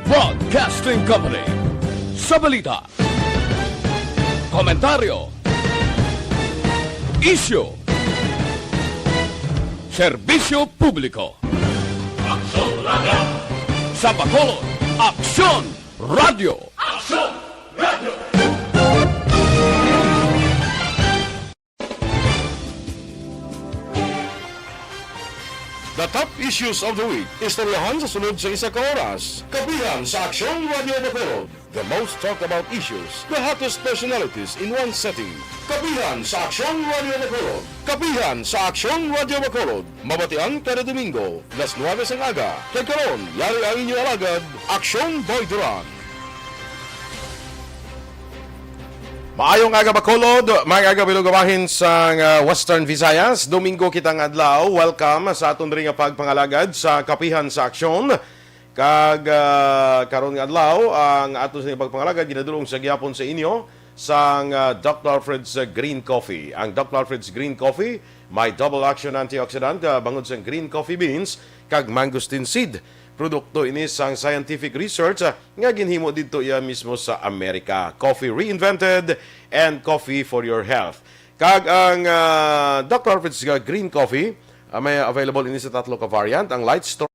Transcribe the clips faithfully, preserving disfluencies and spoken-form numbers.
Broadcasting Company. Sa balita, komentaryo, isyu, serbisyo publiko. Aksyon Radio! Sa Bacolod, Aksyon Radio! Aksyon Radio! The top issues of the week. Istoryahan sa sunod sa isa ka oras. Kapihan sa Aksyon Radio Bacolod. The most talked about issues, the hottest personalities in one setting. Kapihan sa Aksyon Radio Bacolod. Kapihan sa Aksyon Radio Bacolod. Mabatian kada Domingo, las nuebe sang aga. Kag karon, yari ang inyo alagad, Aksyon Boy Duran. Maayong aga, Bacolod. Maayong aga, Bilog Bahin sang, ah, Western Visayas. Domingo kita nga adlaw. Welcome sa aton diri nga pagpangalagad sa Kapihan sa Aksyon. Kag, ah, karon nga adlaw, ang aton sa pagpangalagad ginadulong sa gihapon sa inyo sang, ah, Doctor Alfred's, ah, Green Coffee. Ang Doctor Alfred's Green Coffee may double action antioxidant, ah, bangod sang green coffee beans kag mangosteen seed. Produkto ini sang scientific research, ah, nga ginhimo didto iya mismo sa Amerika. Coffee reinvented and coffee for your health. Kag ang, ah, Doctor Alfred's, ah, Green Coffee, ah, may available ini sa tatlo ka variant, ang light, strong,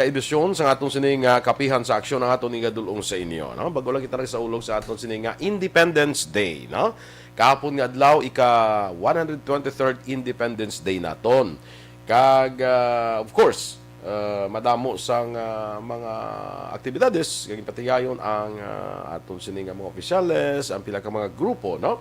Edisyon sa atong sini nga Kapihan sa Aksyon ang aton igadulong sa inyo, no? Bago lang kita nagsaulog sa aton sini nga Independence Day, no? Kahapon nga adlaw, ika one hundred twenty-third Independence Day naton. Kag, ah, of course, ah, madamo sang, ah, mga aktibidades nga ginpatigayon ang, ah, aton sini nga mga opisyales, ang pila ka mga grupo, no?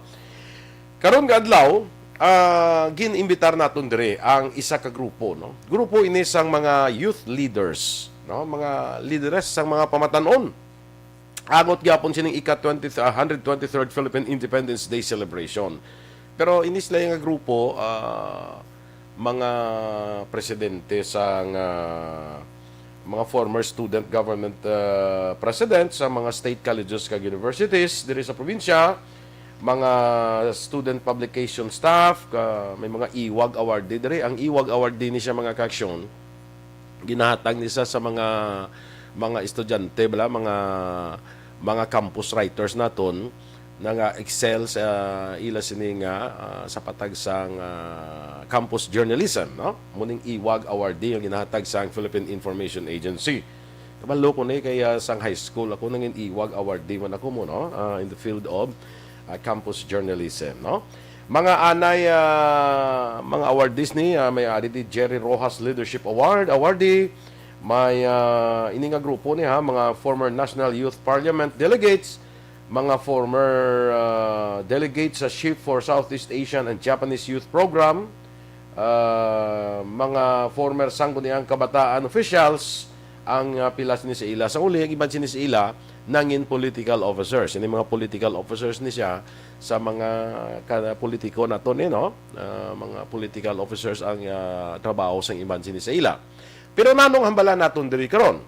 Karon nga adlaw, ah, gin-imbitar naton diri ang isa ka grupo, no? Grupo ini sang mga youth leaders, no? Mga lideres sang mga pamatan-on. Angot gyapon sining ika twenty, ah, hundred twenty-third Philippine Independence Day celebration. Pero ini sila nga grupo, ah, mga presidente sang, ah, mga former student government, ah, president sa mga state colleges kag universities diri sa probinsya, mga student publication staff, ka, may mga iwag awardee diri. Ang iwag awardee ni siya, mga kaaksyon, ginahatag ni siya sa mga, mga estudyante, bala, mga, mga campus writers naton na nga excel sa ila sini nga, ah, sa patag sang, ah, campus journalism, no? Muning iwag awardee nga ginahatag sang Philippine Information Agency. Kabalo ko ni kay, ah, sang high school ako nangin iwag awardee man ako mo, no? Ah, in the field of, ah, campus journalism, no? Mga anay, ah, mga awardees ni, ah, may ari di Jerry Rojas Leadership Award, awardee, may, ah, ini nga grupo ni, ha, mga former National Youth Parliament delegates, mga former, ah, delegates sa Shift for Southeast Asian and Japanese Youth Program, ah, mga former Sangguniang Kabataan officials, ang, ah, pila sini sa ila. Sa uli, ang iban sini sa ila, nangin political officers. Ini mga political officers ni siya sa mga ka-, politiko naton ni, no? Ah, mga political officers ang, ah, trabaho sang iban sini sa ila. Pero nanong hambalan naton diri karon?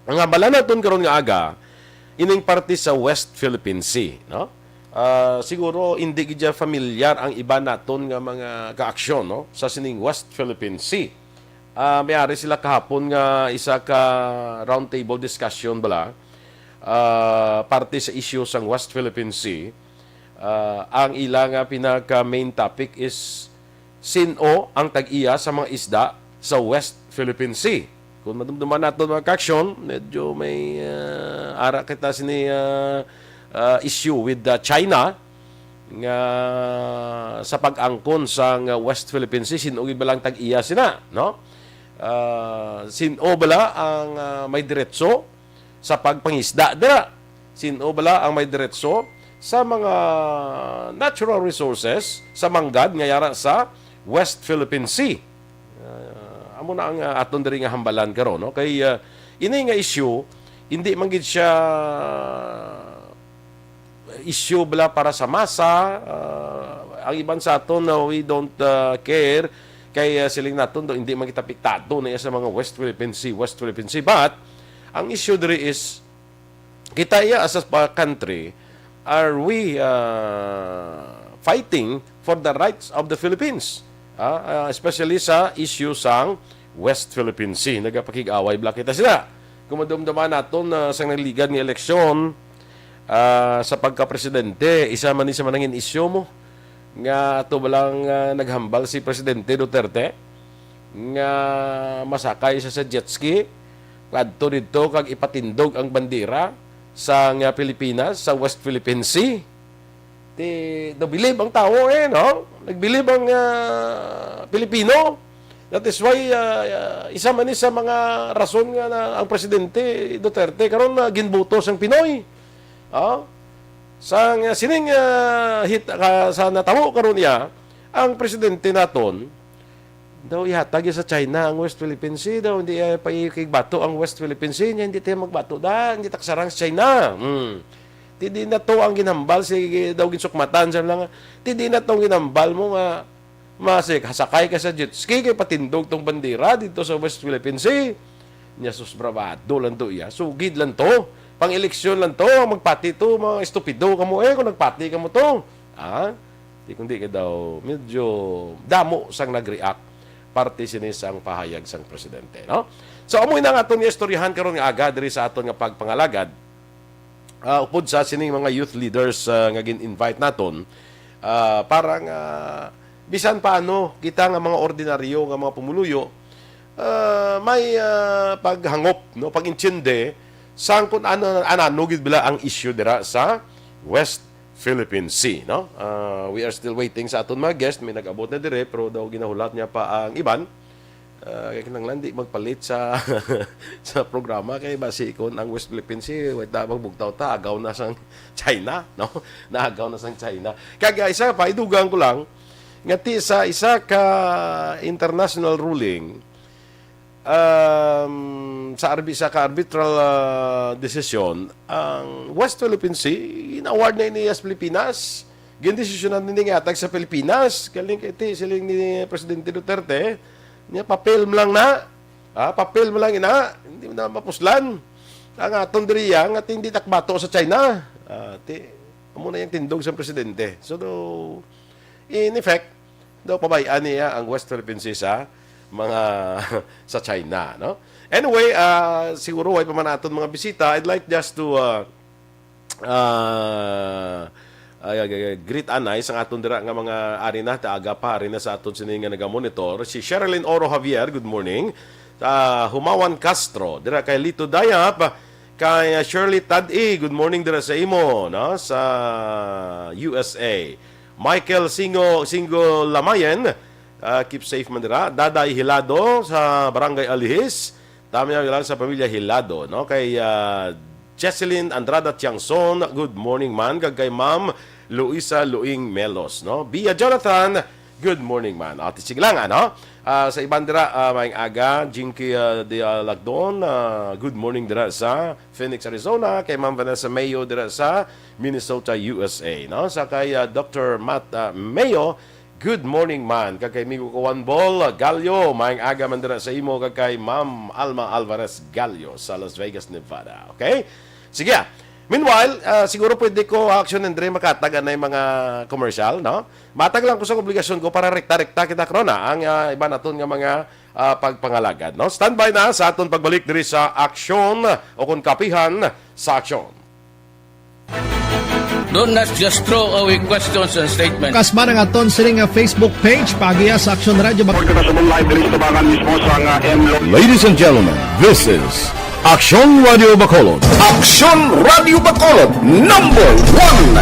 Ang hambalan naton karon nga aga, ining parte sa West Philippine Sea, no? Ah, siguro hindi gid dyan familiar ang iban naton nga mga kaaksyon, no? Sa sining West Philippine Sea. Ah, may ari sila kahapon nga isa ka roundtable discussion bala, ah, parte sa issue sang West Philippine Sea. Ah, ang ila nga pinaka main topic is sin-o ang tag-iya sa mga isda sa West Philippine Sea. Kung madumduman naton, mga kaaksyon, medyo may, ah, ara kita sini, ah, ah, issue with, ah, China nga sa pag-angkon sang West Philippine Sea, sin-o gid bala ang tag-iya sina, no? Ah, sin-o bala ang, ah, may diretso sa pagpangisda dira? Sin-o bala ang may diretso sa mga natural resources sa manggad nga yara sa West Philippine Sea? Ah, amo na ang, ah, aton diri nga hambalan karon, no? Kay, ah, ini nga issue, hindi man gid siya issue bala para sa masa. Ah, ang iban sa aton, no, we don't, ah, care. Kay, ah, siling naton, do, hindi man kita apektado na sa mga West Philippine Sea, West Philippine Sea. But, ang issue diri is, kita iya as a pa-, country, are we, ah, fighting for the rights of the Philippines? Ah, ah, especially sa issue sang West Philippine Sea. Nagapakig-away bala kita sila. Kung madumduman naton, ah, sa nagligad nga eleksyon, ah, sa pagka-presidente, isa man ni sa manangin issue mo nga ato ba lang, ah, naghambal si Presidente Duterte nga masakay siya sa jet ski, kadto didto kag ipatindog ang bandera sa nga Pilipinas sa West Philippine Sea. Ti, nabilib ang tawo, eh, no? Nagbilib ang, ah, Pilipino. That is why, ah, ah, isa man ni sa mga rason nga na, ang Presidente Duterte karon na ginbuto sang Pinoy. Ah? Sa nga sining, ah, hit-, ka-, sa natabo karon niya, ang presidente naton, daw ihatag sa China ang West Philippine Sea, daw hindi, eh, paikigbato ang West Philippine Sea, niya hindi tayo magbato da, hindi taksarang sa China. Hmm. Ti di na to ang ginhambal, sige, daw ginsukmatan siya lang. Ti di na to ang ginhambal mo nga masik, hasakay ka sa jet ski, kay patindog tong bandera dito sa West Philippine Sea. Niya, sus, bravado lang to iya. Sugid lang to. Pang-eleksyon lang to. Magpati to, mga estupido kamo eh, kung nagpati kamo to. Ah? Di kundi kay daw, medyo damo sang nag-react parte sini sang pahayag sang presidente, no? So, amo na ang aton nga istoryahan karon nga aga diri sa aton nga pagpangalagad, ah, upod sa sining mga youth leaders, ah, nga gin-invite naton, ah, para nga bisan paano kita nga mga ordinaryo nga mga pumuluyo, ah, may, ah, paghangop, no, pag-intindi sang kung ano, ano, ano gid bala ang issue dira sa West Philippine Sea, no? Ah, we are still waiting sa aton mga guest. May nag-abot na dire, pero daw ginahulat niya pa ang iban. Ah, kay kinahanglan di magpalit sa, sa programa kay basi kon ang West Philippine Sea, wait ta, magbugtaw ta, agaw na sang China, no? Naagaw na sang China. Kag, ah, isa pa, idugang ko lang, nga ti sa isa ka international ruling, um, sa arbi-, sa ka-arbitral, ah, desisyon, ang West Philippine Sea, in-award na ini sa Pilipinas. Gindesisyonan nini nga ihatag sa Pilipinas. Galing kay ti, siling ni Presidente Duterte, niya, "Papel mo lang na. Ah, papel mo lang ina. Hindi mo na mapuslan. Ang aton diriya nga ti hindi takbato sa China." Ah, ti, amo na yung tindog sa presidente. So, do, in effect, daw pabay-an niya ang West Philippine Sea sa mga sa China, no? Anyway, ah, siguro way pa man aton mga bisita. I'd like just to, ah, ah, ah, greet anay sang aton dira nga mga ari na, ta aga pa, ari na sa aton sini nga naga-monitor. Si Sherilyn Oro Javier, good morning. Ah, Humawan Castro, dira kay Lito Dayap, kay, ah, Shirley Tad-i, good morning dira sa imo, no? Sa U S A. Michael Singo, Singo Lamayen, ah, keep safe man dira. Daday Hilado sa Barangay Alihis. Tama lang sa pamilya Hilado, no? Kay, ah, Jesselyn Andrada Tiangson, good morning man. Kag kay Ma'am Luisa Luing Melos, no? Bia Jonathan, Good morning, man. O, sige lang, ano? Ah, sa iban dira, ah, maayong aga, Jinky, ah, de, ah, Lagdon, ah, good morning dira sa Phoenix, Arizona, kay Ma'am Vanessa Mayo dira sa Minnesota, U S A, no? Sa kay, ah, Doctor Matt, ah, Mayo, good morning, man. Kag kay Migo Kawan Bol, ah, Gallo, maayong aga man dira sa imo, kag kay Ma'am Alma Alvarez Gallo sa Las Vegas, Nevada. Okay? Sige, ah. Meanwhile, ah, siguro pwede ko, Action Andre, makatag anay mga commercial, no? Matag lang ko sa obligasyon ko para rekta-rekta kita, Krona, ang, ah, iba naton nga mga, ah, pagpangalagad, no? Standby na sa aton pagbalik diri sa Aksyon o kung Kapihan sa Aksyon. Don't not just throw away questions and statements. Kasma ang aton sini nga Facebook page, pagiya sa Aksyon Radio Bacolod. Kita sa live diri sa tabangan mismo sa nga M Lo. Ladies and gentlemen, this is Aksyon Radio Bacolod. Aksyon Radio Bacolod, number one.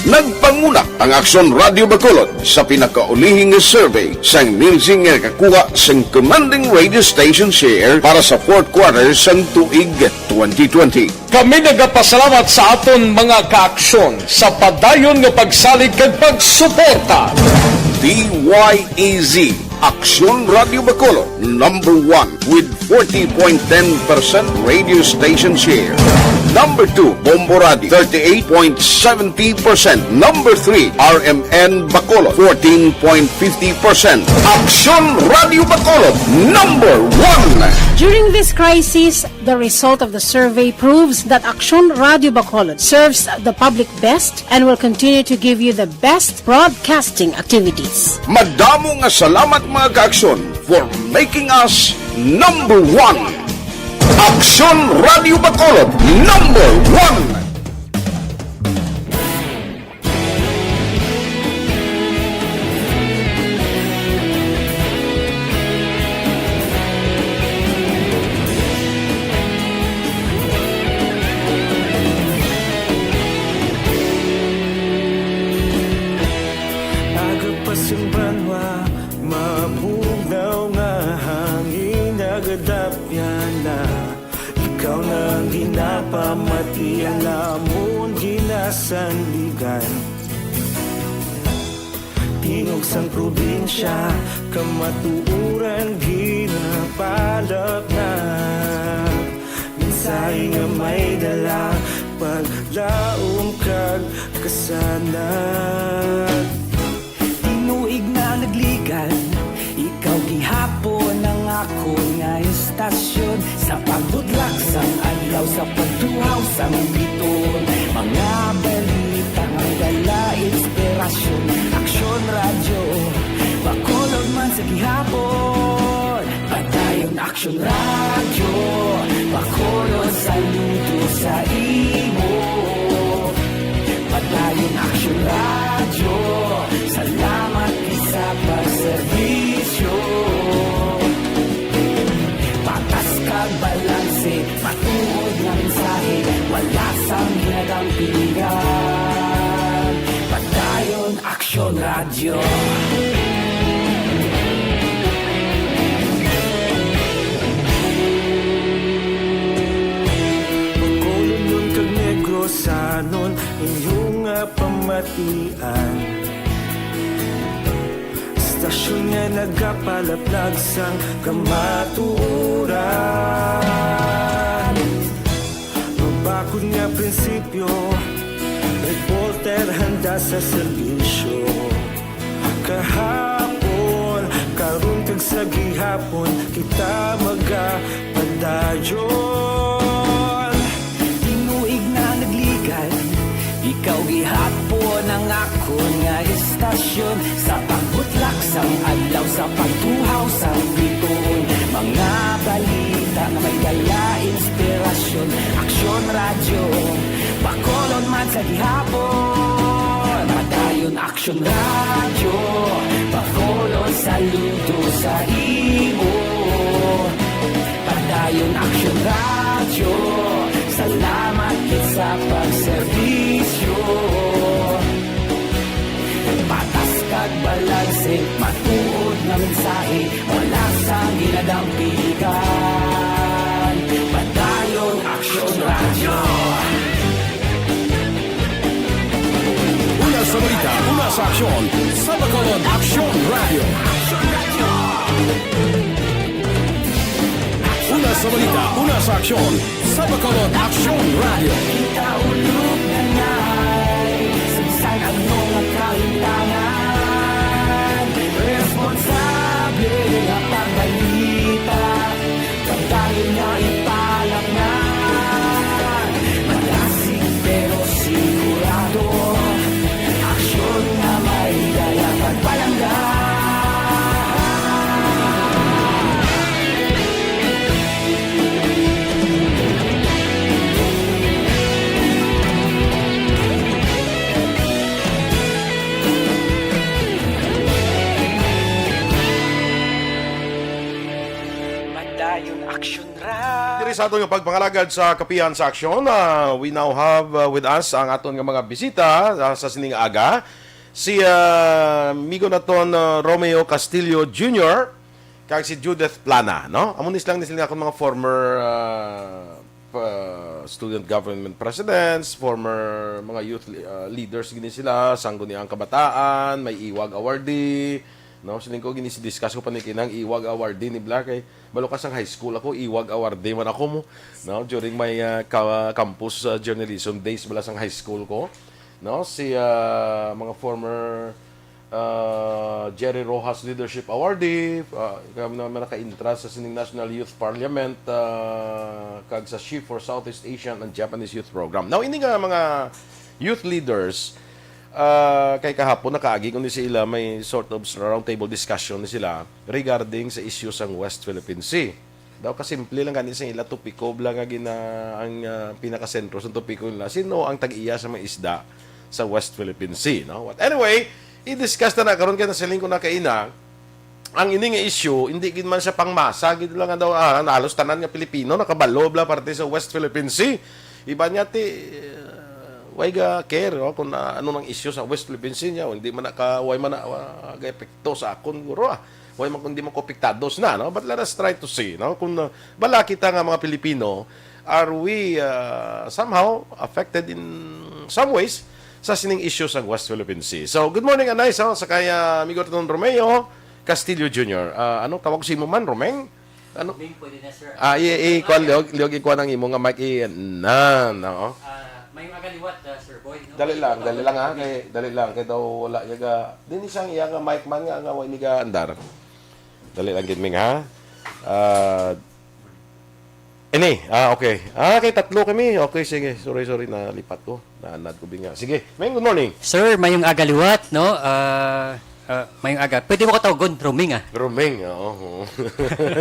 Nagpanguna ang Aksyon Radio Bacolod sa pinakaulihing survey sang Nielsen nga nakakuha sang commanding radio station share para sa fourth quarter sang tuig twenty twenty. Kami nagapasalamat sa aton mga kaaksyon sa padayon nga pagsalig kag pagsuporta. D Y E Z, Aksyon Radio Bacolod, number one with forty point ten percent radio station share. Number two, Bombo Radio, thirty-eight point seventy percent. Number three, R M N Bacolod, fourteen point fifty percent. Aksyon Radio Bacolod, number one. During this crisis, the result of the survey proves that Aksyon Radio Bacolod serves the public best and will continue to give you the best broadcasting activities. Madamo nga salamat, mga kaaksyon, for making us number one. Aksyon Radio Bacolod, number one. Aga pa sing banwa, mabugnaw nga hangin nagadapyan na. Ikaw na ang ginapamati, ang amon ginasandigan. Tingog sang probinsya, kamatuoran ginapalapnap. Mensahe nga may dala, paglaom kag kasanag. Tinuig na nagligan, ikaw gihapon ang akon nga istasyon. Sa pagbutlak sang adlaw, sa pagtuhaw sang biton, mga balita nga dala inspirasyon. Aksyon Radyo Bacolod man sa gihapon. Padayon Aksyon Radyo Bacolod, saludo sa imo. Padayon Aksyon Radyo, salamat gid sa pagserbisyo. Patas kag balanse, matuod nga mensahe, wala sang ginadampigan. Padayon Aksyon Radyo. Bacolodnon kag Negrosanon, inyo nga pamatian. Istasyon nga nagapalaplag sang kamatuoran. Mabakod nga prinsipyo, reporter handa sa serbisyo. Kahapon, karon kag sa gihapon, kita magapadayon. Tinuig na nagligan, ikaw gihapon ang akon nga istasyon. Sa pagbutlak sang adlaw, sa pagtuhaw sang biton, mga balita nga may dala inspirasyon. Aksyon Radyo Bacolod man sa gihapon. Padayon Aksyon Radyo Bacolod, saludo sa imo. Padayon Aksyon Radyo, salamat gid sa pagserbisyo. Patas kag balanse, matuod nga mensahe, wala sang ginadampigan. Padayon Aksyon Radyo. Una sa balita, una Sa aksyon, sa Bacolod Aksyon Radio. Una sa balita, una sa aksyon, sa Bacolod Aksyon Radio. Kita ulog na ngay, sangsang ang mga kahitangan. Responsable nga pagbalita. Pagdali nga ipalaknay, malasig pero sigurado. Aksyon nga may dala pagpalangga. Madayon aksyon ra. Diri sa aton nga pagpangalagad sa Kapihan sa Aksyon, ah, we now have, ah, with us ang aton nga mga bisita, ah, sa sining aga. Si, ah, amigo naton, ah, Romeo Castillo Junior, kag si Judith Plana, no? Amo ni silang, ni sila akong mga former, ah, pa-, student government presidents, former mga youth le-, ah, leaders gini sila, Sangguniang Kabataan, may Iwag Awardee, no? Siling ko, gini si discuss ko pa ni kinang Iwag Awardee ni Bla, kay balo ka sang high school ako, Iwag Awardee man ako mo, no? During my, ah, ka-, campus, ah, journalism days bala sang high school ko, no? Si, ah, mga former, ah, Jerry Rojas Leadership Awardee, ah, kami naman naka-intra sa sining National Youth Parliament, ah, kag sa Chief for Southeast Asian and Japanese Youth Program. Now, ini nga mga youth leaders, ah, kay kahapon nakaagi ko ni sila, may sort of round table discussion ni sila regarding sa issue sang West Philippine Sea. Daw kasimple lang gani sa ila topiko, bala nga gina-, ang, ah, pinakasentro sa topiko nila, sino ang tag-iya sa mga isda sa West Philippine Sea, no? But anyway, i-discuss na na karon kay nasiling ko na kaina, ang ini nga issue, hindi gid man siya pangmasa, gid lang nga daw, ah, halos tanan nga Pilipino nakabalo bala parte sa West Philippine Sea. Iba niya ti, ah, way ga care, no, kung, ah, ano nang issue sa West Philippine Sea niya, hindi man naka, way man na, ah, ga-epekto sa akon, guro, ah. Way man kung di man ko apektado na, no? But let us try to see, no? Kung, uh, bala kita nga mga Pilipino, are we, uh, somehow affected in some ways sa sining issue sa West Philippine Sea? So, good morning, Anay, sa, sa kay, uh, amigo naton Romeo Castillo Junior. Uh, ano tawag sa imo man, Romeng? Ano? Romeng, pwede na, sir. Ah, i, i, kuan, liog, liog, ikuan ang imo nga mic, i, na, no? Ah, mayong aga liwat, ah, Sir Boy, no? Dali lang, dali lang, ha? Kay, dali lang, kay daw wala niya ga, din isang iya nga mic man nga, nga wa ni ga andar. Dali lang gid, Ming, ha? Ah, ini, ah, okay. Ah, kay tatlo kami. Okay, sige. Sorry, sorry, nalipat ko. Naanad ko, Bing, ha. Sige, Ming, good morning. Sir, mayong aga liwat, no? Ah, ah, mayong aga. Pwede mo ko tawagon, Roming, ah. Roming, oo.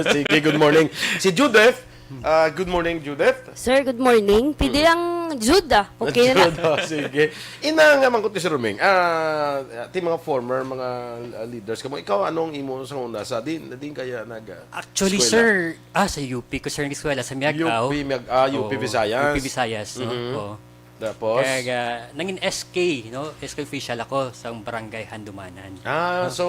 Sige, good morning. Si Judith, ah, good morning, Judith. Sir, good morning. Pwede Mm. lang Jude, ah. Okay na. Jude, oh, sige. Ina nga mangkot ni si Roming. Ah, ti mga former, mga, ah, leaders kamo. Ikaw, anong imo sa una? Sa din, din kaya nag, ah, Actually, eskwela? Sir, ah, sa U P ko, sir, nag-eskwela, sa Miagao. U P, Miag-, ah, U P Oo, Visayas. U P Visayas, no? Mhm. Oo. Tapos? Kaya, ah, nangin S K, no? S K official ako sa barangay Handumanan. Ah, No? so,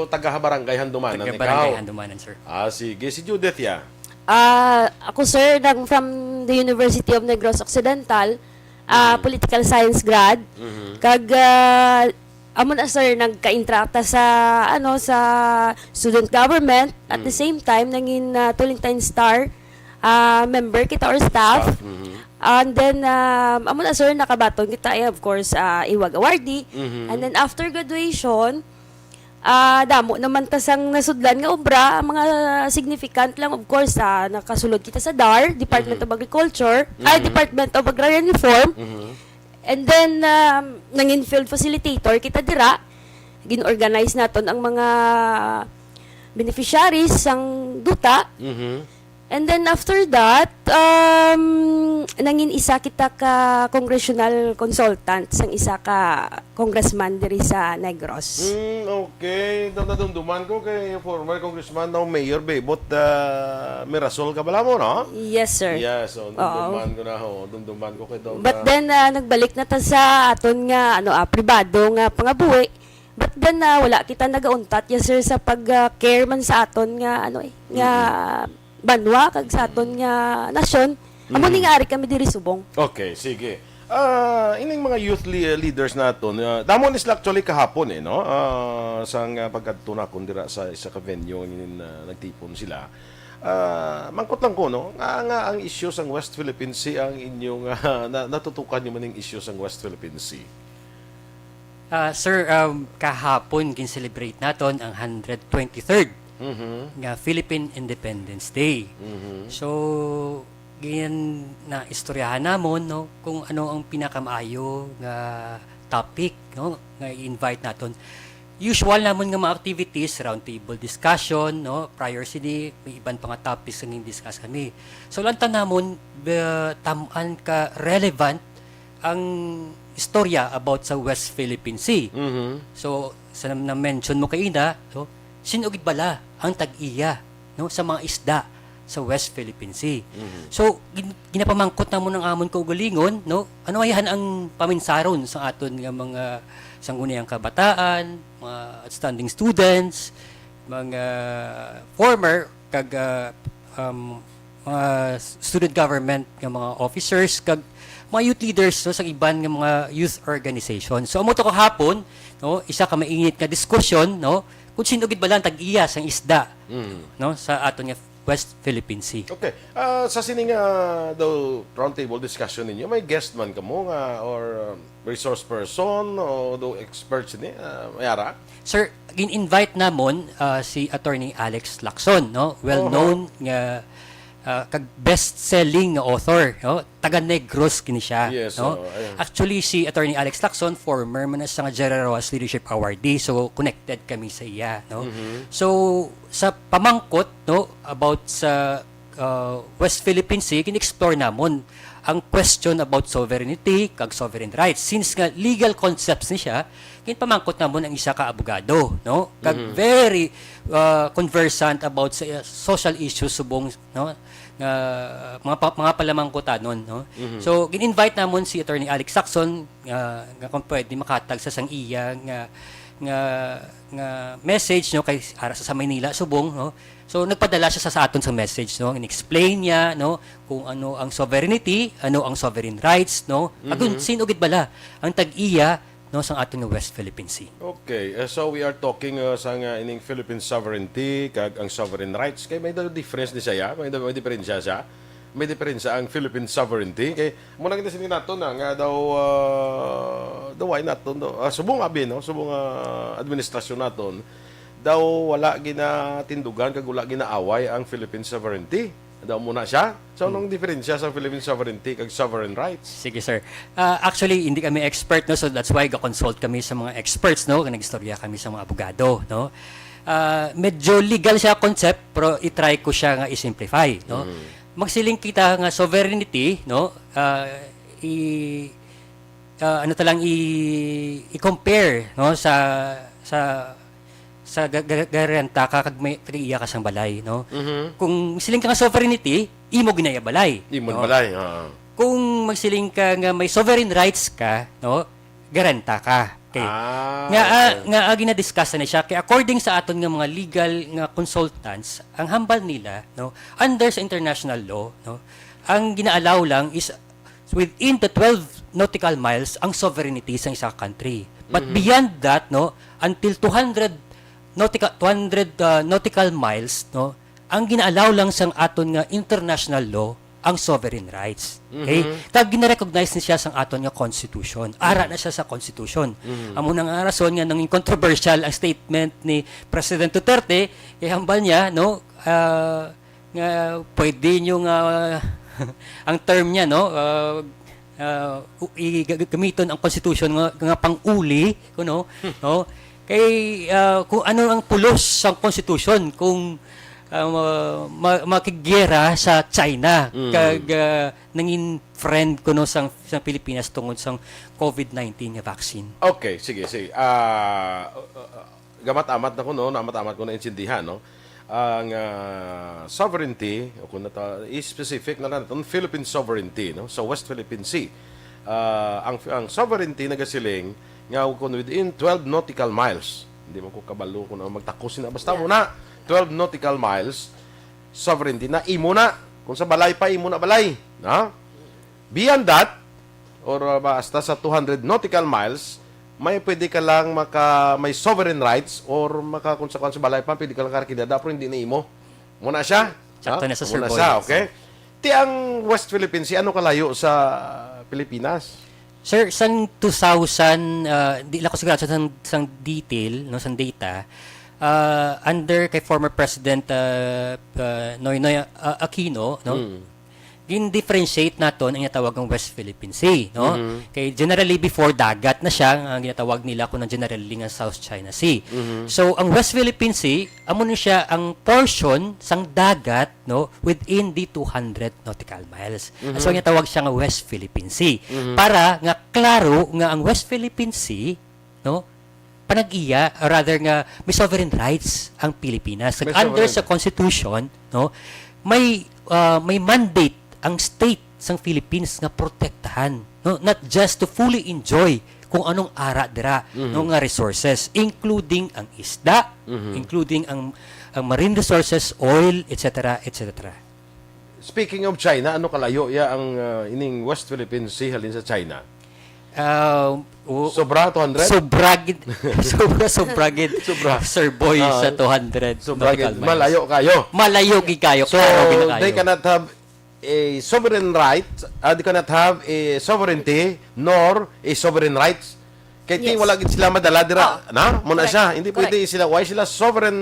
taga barangay Handumanan Taga ikaw? barangay Handumanan, sir. Ah, sige. Si Judith, ya? Ah, ako, sir, nang from the University of Negros Occidental, ah, Mhm. political science grad. Mhm. Kag, ah, amo na, sir, nagka-intra ta sa, ano, sa student government. At the Mhm. same time, nangin, ah, Tolentine Star, ah, member kita or staff. Staff, mhm. And then, um, amo na, sir, nakabaton kita, eh, of course, ah, Iwag Awardee. Mhm. And then, after graduation, ah, damo naman ta sang nasudlan nga obra, ang mga significant lang, of course, ah, nakasulod kita sa DAR, Department Mhm. of Agriculture, ay, Mhm. Department of Agrarian Reform. Mhm. And then, um, nangin field facilitator kita dira. Gin-organize naton ang mga beneficiaries sang duta. Mhm. And then after that, um, nangin isa kita ka congressional consultant sang isa ka congressman diri sa Negros. Mm, okay. Daw nadumduman ko kay former Congressman, now Mayor Bebot, ah, Mirasol ka bala mo, no? Yes, sir. Yes, so Oo. dumduman ko na ho. Dumduman ko kay daw But na then, ah, nagbalik na ta sa aton nga, ano, ah, pribado nga pangabuhi. But then, ah, wala kita nagauntat, yes, sir, sa pag, ah, care man sa aton nga, ano, eh, nga Mm-mm. banwa kag sa aton nga nasyon. Amo ni Mm-mm. nga ari kami diri subong. Okay, sige. Ah, ining mga youth le-, leaders naton, ah, damo ni sila actually kahapon, eh, no? Ah, sang, ah, pagkadto nakon dira sa isa ka venue nga, ah, nagtipon sila. Ah, mangkot lang ko, no? Nga, nga ang issue sang West Philippine Sea ang inyong, ah, na-, natutukan nyo man yung issue sang West Philippine Sea? Ah, sir, um, kahapon gin-celebrate naton ang hundred twenty-third Mhm. nga Philippine Independence Day. Mhm. So, gin-, naistoryahan namon, no, kung ano ang pinakamaayo nga topic, no, nga i-invite naton. Usual namon nga mga activities, roundtable discussion, no, prior sini, may iban pa nga topics nga gin-discuss kami. So, lantaw namon, ba, tam-an ka relevant ang istorya about sa West Philippine Sea. Mhm. So, sa na-, na-mention mo kaina, no, sin-o gid bala ang tag-iya, no, sa mga isda sa West Philippine Sea? Mhm. So, gin-, ginapamangkot namon ang amon kaugalingon, no, ano ayahan ang paminsaron sa aton nga mga sangguniang kabataan, mga outstanding students, mga former kag, ah, um, mga student government nga mga officers kag mga youth leaders, no, sa iban nga mga youth organization. So, amo to kahapon, no, isa ka mainit nga diskusyon, no, kung sino gid bala ang tag-iya sang isda, Mm. no, sa aton nga West Philippine Sea. Okay. Ah, sa sini nga daw roundtable discussion ninyo, may guest man kamo nga or, um, resource person o do experts ni, ah, may ara? Sir, gin-invite namon, ah, si Attorney Alex Lacson, no? Well Oho. known nga, ah, kag best-selling nga author, no? Taga Negros kini siya, Yes, no? oo, ayun. Actually, si Attorney Alex Lacson, former man na siya nga General Rojas Leadership Awardee, so connected kami sa iya, no? Mhm. So, sa pamangkot, no, about sa, ah, West Philippine Sea, gin-explore namon ang question about sovereignty kag sovereign rights. Since nga legal concepts ni siya, ginpamangkot namon ang isa ka abogado, no? Kag Mhm. very, ah, conversant about sa, uh, social issues subong, no? Nga mga pa-, mga palamangkutanon, no? Mhm. So, gin-invite namon si Attorney Alex Lacson, nga, nga kung pwede makatag sa sang iya nga, nga, nga message, no, kay ara sa, sa Maynila subong, no? So, nagpadala siya sa, sa aton sa message, no? In-explain niya, no, kung ano ang sovereignty, ano ang sovereign rights, no? Agon Mhm. sino gid bala ang tag-iya, no, sang aton nga West Philippine Sea. Okay, eh, so we are talking, uh, sa nga ining Philippine sovereignty kag ang sovereign rights. Kay may daw difference ni siya, may daw may diferensya siya. May diferensya ang Philippine sovereignty. Kay muna kita sini nato na nga daw, uh, daw why nato, no? Ah, subong abi, no? Subong, ah, administrasyon naton daw wala ginatindugan kag wala ginaaway ang Philippine sovereignty. Daw muna siya. So, Hmm. anong diferensya sa Philippine sovereignty kag sovereign rights? Sige, sir. Ah, actually, hindi kami expert, no? So, that's why ga-consult kami sa mga experts, no? Nag-istorya kami sa mga abogado, no? Ah, medyo legal siya concept, pero i-try ko siya nga i-simplify, no? Mm. Magsiling kita nga sovereignty, no? Ah, i-, ah, ano ta lang, i-, i-compare, no? Sa, sa sa ga-, ga-, garanta ka kag may tag-iya ka sang balay, no? Mhm. Kung siling ka nga sovereignty, imo ginaya balay, Imo no? balay, oo. Kung magsiling ka nga may sovereign rights ka, no? Garanta ka. Okay. Ah, Nga, ah, okay. nga, ah, ginadiscuss na siya. Kay according sa aton nga mga legal nga consultants, ang hambal nila, no, under sa international law, no, ang gina-allow lang is within the twelve nautical miles ang sovereignty sa isa ka country. But Mhm. beyond that, no, until two hundred nautical, two hundred, uh, nautical miles, no, ang gina-allow lang sang aton nga international law ang sovereign rights. Okay? Mhm. Kag gina-recognize ni siya sang aton nga constitution. Ara Mhm. na siya sa constitution. Mhm. Amo na nga rason nga nangin controversial ang statement ni President Duterte, kay hambal niya, no, ah, nga pwede nyo nga ang term niya, no, ah, ah, u-, i-, ga-, gamiton ang constitution nga, nga pang-uli, kuno, Hmm. no? Kay, ah, kung ano ang pulos sa constitution, kung, ah, ma-, ma-, makigyera sa China, Mm. kag, ah, nangin friend kuno sang, sang Pilipinas tungod sang covid nineteen nga vaccine. Okay, sige, sige. Ah, uh, uh, uh, gamat-amat na ko, no? Namat-amat ko na intindihan, no? Ang, ah, sovereignty, o kung nata-, i-specific na lang itong Philippine sovereignty, no? Sa West Philippine Sea. Ah, ang, ang sovereignty nagasiling nga kung within twelve nautical miles, hindi man ko kabalo kung ano magtakos na. Basta Yeah. mo na, twelve nautical miles, sovereignty na, imo na. Kung sa balay pa, imo na balay. Na? Beyond that, or, uh, basta sa two hundred nautical miles, may pwede ka lang maka, may sovereign rights or maka, kung sa, kung sa balay pa, pwede ka lang karakidada, pero hindi na imo. Muna siya? Sakto No? na sa Sir Muna Boy. siya, okay? Ti ang West Philippine Sea, ano kalayo sa Pilipinas? Sir, sang two thousand, ah, di lang ko sigurado sa sang, sang detail, no, sang data, ah, under kay former President, ah, ah, Noynoy, ah, Aquino, no? Mm. Gin-differentiate naton ang ginatawag nga West Philippine Sea, no? Mhm. Kay generally before dagat na siya, ang ginatawag nila kuno generally nga South China Sea. Mhm. So, ang West Philippine Sea, amo ni siya ang portion sang dagat, no, within the two hundred nautical miles. Mhm. So, ang ginatawag siya nga West Philippine Sea. Mhm. Para nga klaro nga ang West Philippine Sea, no, panag-iya, or rather nga may sovereign rights ang Pilipinas. May Under sovereign. sa Constitution, no, may, ah, may mandate ang state sang Philippines nga protektahan, no, not just to fully enjoy kung anong ara dira, Mhm. no, nga resources, including ang isda, Mhm. including ang, ang marine resources, oil, et cetera, et cetera. Speaking of China, ano kalayo ya ang, ah, ining West Philippine Sea halin sa China? Ah, o- Sobra, two hundred? Sobra gid. Sobra, sobra gid. Sobra. Sir Boy, Ah, sa two hundred sobra nautical gid. miles. Malayo kayo. Malayo gid kayo. So, Klaro gid na kayo. they cannot have a sovereign right, ah, they cannot have a sovereignty nor a sovereign rights. Kay ting Yes. wala gid sila madala dira, Oh, na? Muna correct. siya, hindi Correct. pwede sila, why sila sovereign,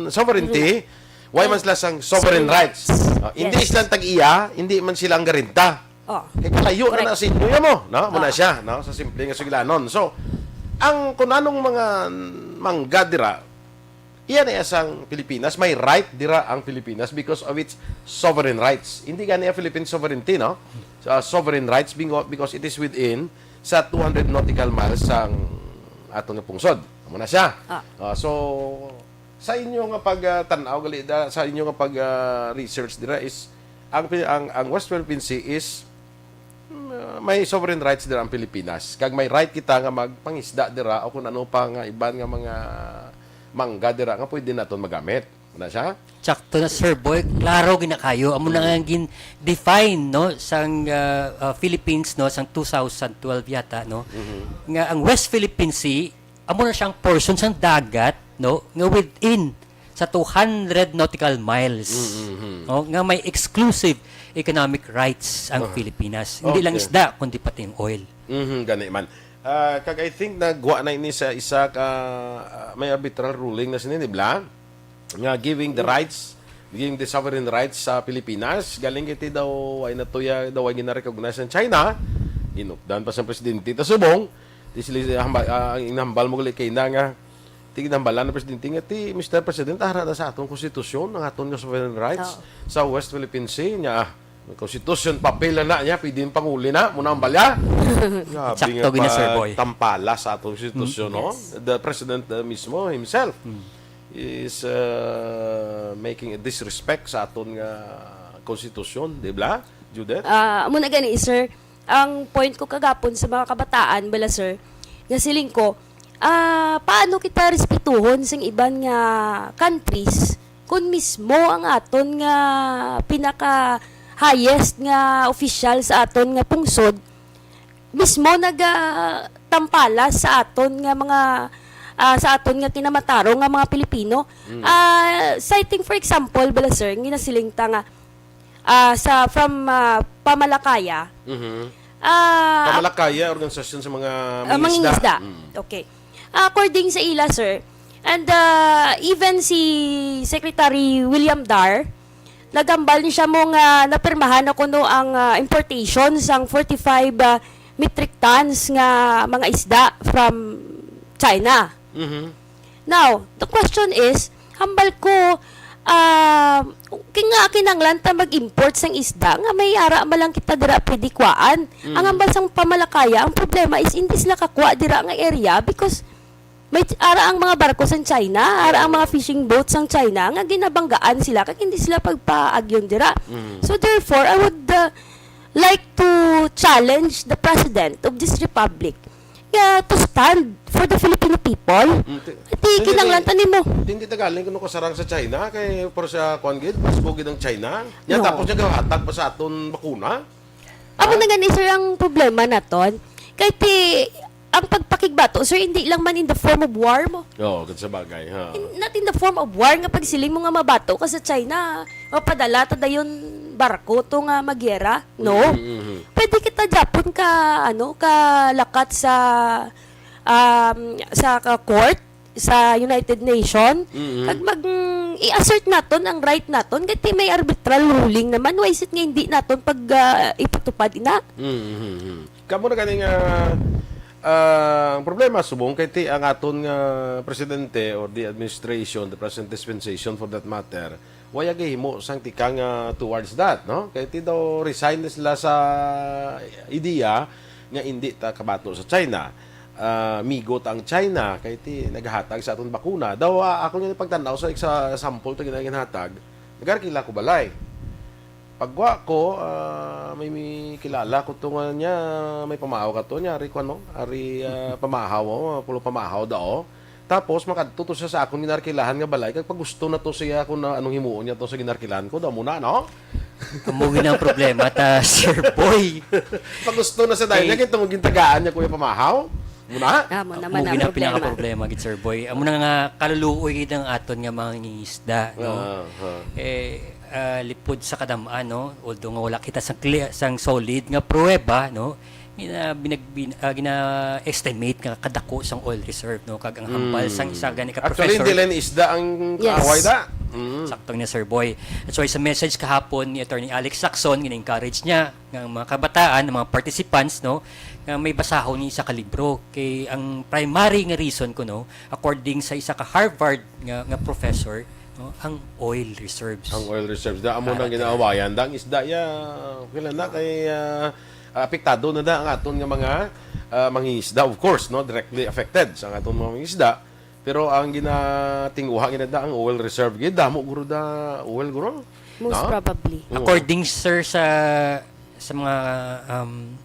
sovereignty? Why man sila sang sovereign Sovereign rights? rights. Ah, hindi Yes. sila tag-iya, hindi man sila ang garanta. Oh. Kay kalayo Correct. na na sa inyo mo, no? Muna Oh. siya, no? Sa simple nga sugilanon. So, ang kun anong mga mangga dira, iya na iya sang Pilipinas, may right dira ang Pilipinas because of its sovereign rights. Hindi gani ang Philippine sovereignty, no? Sa sovereign rights, bingo, because it is within sa two hundred nautical miles sang aton nga pungsod. Amo na siya. Ah. Ah, so, sa inyo nga pag, ah, tan-aw gali da, sa inyo nga pag, ah, research dira is ang Pi-, ang, ang West Philippine Sea is, mm, may sovereign rights dira ang Pilipinas. Kag may right kita nga magpangisda dira o kung ano pa nga iban nga mga mangga dira nga pwede naton magamit. Ano siya? Sakto na, Sir Boy. Klaro gid na kayo. Amo na nga ang gin-define, no, sang, ah, ah, Philippines, no, sang two thousand twelve yata, no, Mhm. nga ang West Philippine Sea, amo na siyang portion sang dagat, no, nga within sa two hundred nautical miles, Mhm. no, nga may exclusive economic rights ang Aha. Pilipinas. Hindi lang Okay. isda, kundi pati ang oil. Mhm, gani man. Ah, kag I think nagwa na ini sa isa ka, ah, may arbitral ruling na sini, di ba? Nga giving the rights, giving the sovereign rights sa Pilipinas. Galing kiti daw ay natuya, daw ay gina-recognize ng China. Ginukdan pa sa presidente ta subong. Ti sila hamba-, ah, ang inambal mo gali kay na nga, ti ginambalan ng presidente nga, ti, Mister President, ara na sa atong konstitusyon, ang aton nga sovereign rights Oo. sa West Philippine Sea. Nya, ah, may konstitusyon, papel na na niya, pwede yung panguli na, muna ang balya. Grabe Sakto nga gina, Sir pa-, Boy. tampala sa atong konstitusyon, Mm, no? yes. The president, uh, mismo, himself, Mm. is, uh, making a disrespect sa aton nga konstitusyon, di ba, Judith? Ah, amo na gani, sir. Ang point ko kagapon sa mga kabataan, bala, sir, nga siling ko, ah, paano kita respetuhon sing iban nga countries kung mismo ang aton nga pinaka highest nga opisyal sa aton nga pungsod mismo nagatampala sa aton nga mga, ah, sa aton nga kinamatarong nga mga Pilipino? Mm. Ah, citing for example, bala, sir, nga nasiling ta nga, ah, sa, from, ah, Pamalakaya, Mhm. ah, Pamalakaya, organisasyon sa mga ah, mangingisda. mangingisda. Mm. Okay. Ah, according sa ila, sir, and, ah, even si Secretary William Dar, nagambal ni siya mo nga napirmahan na kuno ang, ah, importation sang forty-five, ah, metric tons nga mga isda from China. Mhm. Now, the question is, hambal ko, ah, kin-, nga kinanglan ta mag-import sang isda nga may ara man lang kita dira pwede kuhaan. Mm. Ang hambal sang Pamalakaya, ang problema is hindi sila kakuha dira nga area because may ch-, ara ang mga barko sang China, ara ang mga fishing boats sang China nga ginabanggaan sila kag hindi sila pagpaagyon dira. Mm. So therefore, I would, uh, like to challenge the President of this Republic nga to stand for the Filipino people. Mm, ti-, Di, hindi, kinanglan ti-, ta nimo. Hindi ta galing kuno kasarang sa China, kay, pero sa kuwan gid, mas gid ang China. Nya, No. tapos niya gahatag pa sa aton bakuna? Amo Ha? na gani, sir, ang problema naton. Kay ti, ang pagpakigbato, sir, hindi lang man in the form of war mo. Oo, kung sa bagay, ha? In- not in the form of war nga pagsiling mo nga mabato ka sa China, mapadala ta dayon barko to nga magyera, no? Mhm, mhm. Pwede kita gyapon ka, ano, ka lakat sa um, sa ka court sa United Nation, Mhm. kag mag mm, i-assert naton ang right naton, kay ti may arbitral ruling naman, why is it nga hindi naton pag ah, ipatupad ina? Mhm, mhm. Kamo na gani nga ah, ang problema subong kay ti ang aton nga presidente or the administration, the present dispensation for that matter, wala gahimo sang tikang ah, towards that, no? Kay ti daw resign na sila sa idea nga indi ta kabato sa China. Ah, migo ta ang China kay ti naghatag sa aton bakuna. Daw ah, ako nga pagtan-aw sa isa sample to ginaginhatag, nagarkila ko balay. Pagwa ko, ah, may, may kilala ko to nga niya, may pamahaw ka to niya, ari ko ano, ari ah, pamahaw, oh, pulo pamahaw daw. Tapos makadto to siya sa akon ginarkilahan nga balay kag pagusto na to siya kung na, anong himuon niya to sa ginarkilahan ko daw muna, no? Amo gid ang problema ta, Sir Boy. Pagusto na sa dahil Eh. niya kay tungod gintagaan niya kuya pamahaw. Muna? Amo naman Amo ang gid ang problema. pinaka-problema gid, Sir Boy. Amo na nga kaluluoy gid ang aton nga mga mangingisda, no? Ah, ah. Eh, ah, lipod sa kadam-an, no? Although nga wala kita sang clear, sang solid nga pruweba, no? Gina, binag, bin, ah, gina-estimate nga kadako sang oil reserve, no? Kag ang hambal Mm. sang isa gani ka Actually, professor. Hindi lang isda ang Yes. away da. Mm. Sakto niya, Sir Boy. That's why sa message kahapon ni Attorney Alex Lacson, gina-encourage niya nga ang mga kabataan, ang mga participants, no, nga may basahon ni isa ka libro. Kay ang primary nga reason ko, no, according sa isa ka Harvard nga, nga professor, no, ang oil reserves. Ang oil reserves. Da, amo Para nang ginaawayan. Da, ang isda, ya, kailan na kay ah, apektado na da ang aton nga mga ah, mangingisda, of course, no, directly affected sa aton mga mangingisda. Pero ang ginatinguha gina da ang oil reserve gid damo guro da oil guro. Most No? probably. Oo. According, sir, sa sa mga um,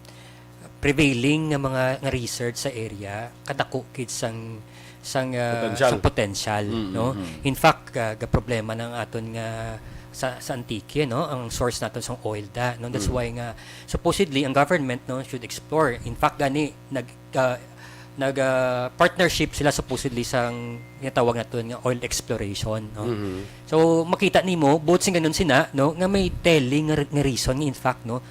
prevailing nga mga nga research sa area, kadako gid sang sang ah, Potential. sang potential, Mm, no? mm. In fact, ah, ga problema ng aton nga sa, sa Antique, no, ang source naton sang oil da, no? That's Mm. why nga supposedly ang government, no, should explore. In fact, gani nag ah, nag ah, partnership sila supposedly sang ginatawag naton nga oil exploration, no? Mhm. So makita nimo buot sing ganun sina, no, nga may telling nga, nga reason nga in fact, no,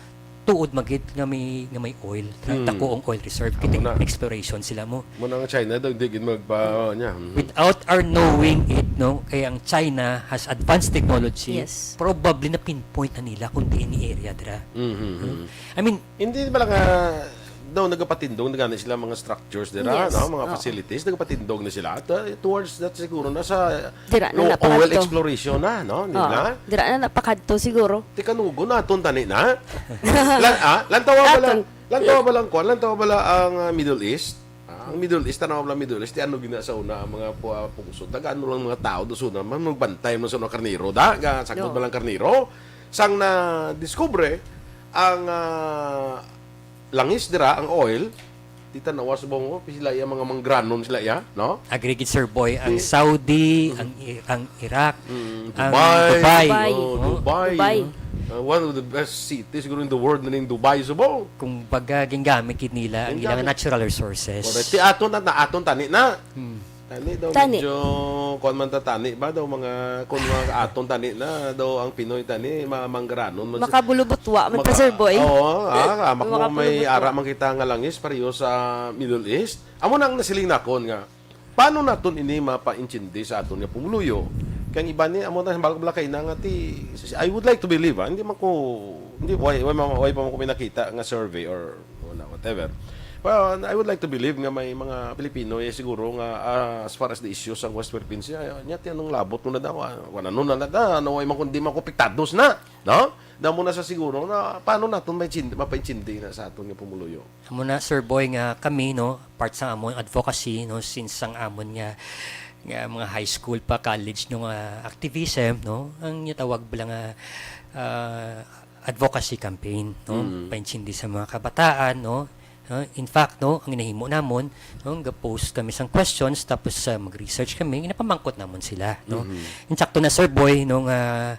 tuod magid nga may nga may oil, Hmm. dako ang oil reserve, Amo kay na. Exploration sila mo. Muna nga China daw, di gid magpa niya. Mhm. Without our knowing it, no, kay ang China has advanced technology, Yes. Probably na pinpoint na nila kung diin ni area dira. Mhm, mhm. I mean, Hindi ba lang ah, daw nagapatindog na gani sila mga structures dira, Yes. no? Mga Oo. facilities, nagapatindog na sila. At uh, towards that siguro na sa Dira na no, napakadto. Oil exploration na, no? Di Oo. na? Dira na napakadto siguro. Tikanugo na aton tani na. Lan, ah, lantawa ba lang? Aton. Lantawa ba lang kuan? Lantawa ba lang ang ah, Middle East? Ah, ang Middle East, tanaw lang Middle East, di ano gina sa una ang mga pu- ah, pungsod. Taga ano lang mga tao do sa una, man magbantay man sa una karnero. Da, ga sakot No. ba lang karnero? Sang na discover ang ah, langis dira, ang oil, di tanawa sa bongo, sila iya mga manggranon sila iya, no? Agree gid, Sir Boy, ang Saudi, ang I- ang Iraq, Mm, ang Dubai. Dubai. Dubai. Oh, Oh. Dubai. Dubai. Uh, one of the best cities siguro in the world na ning Dubai, subo. Kumbaga, ginagamit gid nila ang ilang Ginagamit. natural resources. Correct. Ti aton na, na aton tani na. Hmm. Tani daw Tani. medyo kuan man ta tani ba daw mga kun mga aton tani na daw ang Pinoy tani ma manggranon man si- Makabulubutwa man ta, Maka- Sir Boy. Oo, ah, amo ko may Makabulubutwa. ara man kita nga langis pareho sa Middle East. Amo na ang nasiling nakon nga paano naton ini mapaintindi sa aton nga pumuluyo? Kay ang iban ni amo na hambal ko bala kay na nga ti I would like to believe, ah, hindi man ko hindi why why, why, why pa man ko may nakita nga survey or wala, whatever. Well, I would like to believe nga may mga Pilipino eh, siguro nga ah, as far as the issues sa West Philippines, ya, ya, ti anong labot mo na daw, ah, wala nun na da, ano, ay man kundi man ko piktados na, no? Damo na sa siguro na paano naton may chindi, mapaintindi na sa aton nga pumuluyo. Amo na, Sir Boy, nga kami, no, part sa amon advocacy, no, since ang amon nga, nga mga high school pa, college, no, nga activism, no, ang gitawag bala nga ah, advocacy campaign, no, Mm. paintindi sa mga kabataan, no. Ah, in fact, no, ang ginahimo namon, no, ga-post kami sang questions tapos ah, mag-research kami, ginapamangkot namon sila, no. Mhm. Insakto na, Sir Boy, no, nga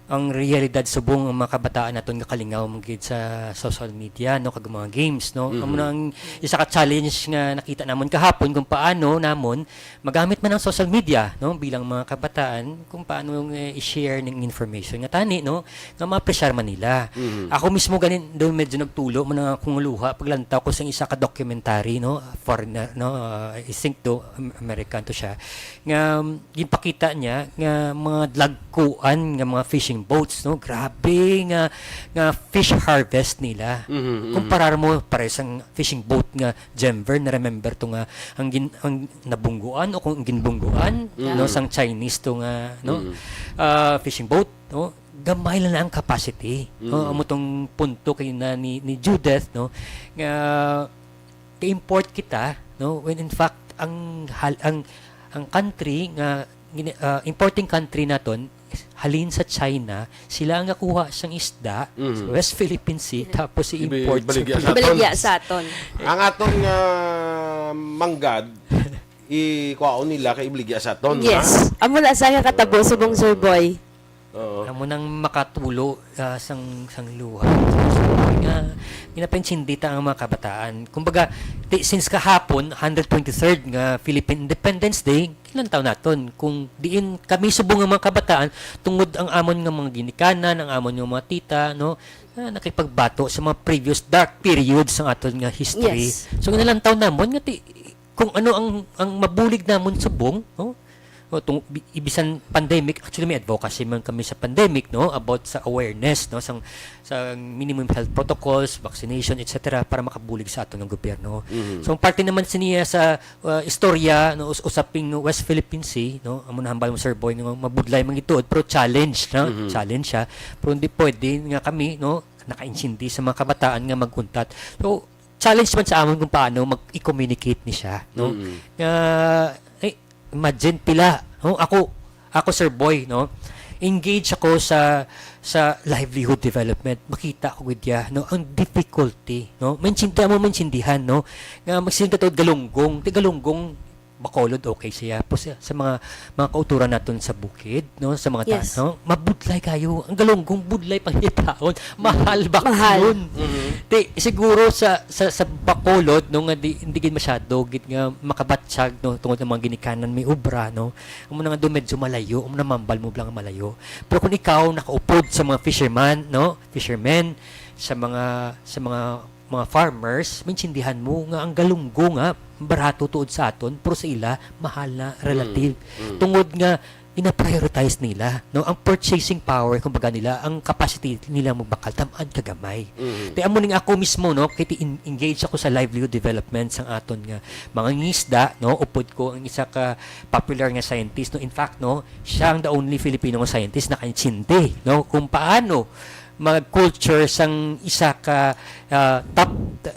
ang realidad subong ang mga kabataan naton nga kalingaw man gid sa social media, no, kag mga games, no. Mhm. Amo na ang isa ka challenge nga nakita namon kahapon kung paano namon magamit man ang social media, no, bilang mga kabataan, kung paano nga i-share ning information nga tani, no, nga maapresyar man nila. Mhm. Ako mismo ganin, do medyo nagtulo man ang akong luha paglantaw ko sa isa ka documentary, no, foreigner, no, ah, I think do Am-, American to siya, nga, um, ginpakita niya nga mga dagkuan nga mga fishing boats, no? Grabe nga, nga fish harvest nila. Mhm, mhm. Kumparar mo, pares ang fishing boat nga Jemver, na-remember to nga ang gin-, ang nabungguan o kung ginbungguan, Mm. no, sang Chinese to nga, no, Mm. ah, fishing boat, no, gamay lang na ang capacity, no. Mm. Amo tong punto kay na ni, ni Judith, no, nga ka-import kita, no, when in fact ang hal-, ang, ang country nga gini-, ah, importing country naton halin sa China, sila ang nakuha sang isda sa Mhm. West Philippine Sea, tapos Ibi-, i-import sa ibaligya sa Pilipinas. Ibaligya sa aton. Ang aton nga manggad, ikwaon nila kay ibaligya sa aton, ha? Yes. Amo na sa nga katabo, subong, Sir Boy. Oo. Amo nang makatulo, ah, sang, sang luha. Nga, ginapaintindi ta ang mga kabataan. Kumbaga, ti-, since kahapon, hundred twenty-third nga Philippine Independence Day, kilantaw naton kung diin kami subong nga mga kabataan, tungod ang amon nga mga ginikanan, ang amon nga mga tita, no, na nakipagbato sa mga previous dark periods sang aton nga history. Yes. So, ginalantaw namon nga ti-, kung ano ang, ang mabulig namon subong, no? O, tung-, bi-, ibisan pandemic, actually, may advocacy man kami sa pandemic, no? About sa awareness, no? Sang, sa minimum health protocols, vaccination, et cetera, para makabulig sa aton nga gobyerno. Mhm. So, ang parte naman siniya sa, uh, istorya, no, us-, usaping West Philippine Sea, no? Amo na hambal mo, Sir Boy, no? Mabudlay man gituod, pero challenge, no? Mhm. Challenge siya. Pero hindi pwede nga kami, no? Nakaintindi sa mga kabataan nga mag-untat. So, challenge man sa amon kung paano mag-i-communicate ni siya, no? Mm. Nga, eh, imagine pila, no? Ako, ako, Sir Boy, no? Engage ako sa, sa livelihood development. Makita ko gid ya, no? Ang difficulty, no? Maintindihan mo, maintindihan, no? Nga magsiling ka tawag galunggong. Ti galunggong, Bacolod, okay siya. Pus-, sa mga, mga kauturan naton sa bukid, no? Sa mga ta-, Yes. no? Mabudlay kayo. Ang galunggong budlay pangitaon. Mahal ba Mahal. yun? Mhm. Ti, siguro sa, sa, sa Bacolod, no, nga di, hindi gid masyado, gid nga makabatyag, no, tungod ang mga ginikanan may obra, no? Amo na nga do medyo malayo, amo na mambal mo lang malayo. Pero kung ikaw nakaupod sa mga fisherman, no? Fishermen, sa mga, sa mga mga farmers, maintindihan mo nga ang galunggong nga barato tuod sa aton, pero sa ila, mahal na relative. Mm, mm. Tungod nga gina-prioritize nila, no? Ang purchasing power, kumbaga nila, ang capacity nila magbakal, tam-an kagamay. Mm. Ti amo ning ako mismo, no? Kay ti-, in-, engage ako sa livelihood development sang aton nga mga ngisda, no? Upod ko ang isa ka popular nga scientist, no? In fact, no, siya ang the only Filipino nga scientist na nakaintindi, no? Kung paano mag-culture sang isa ka, ah, top,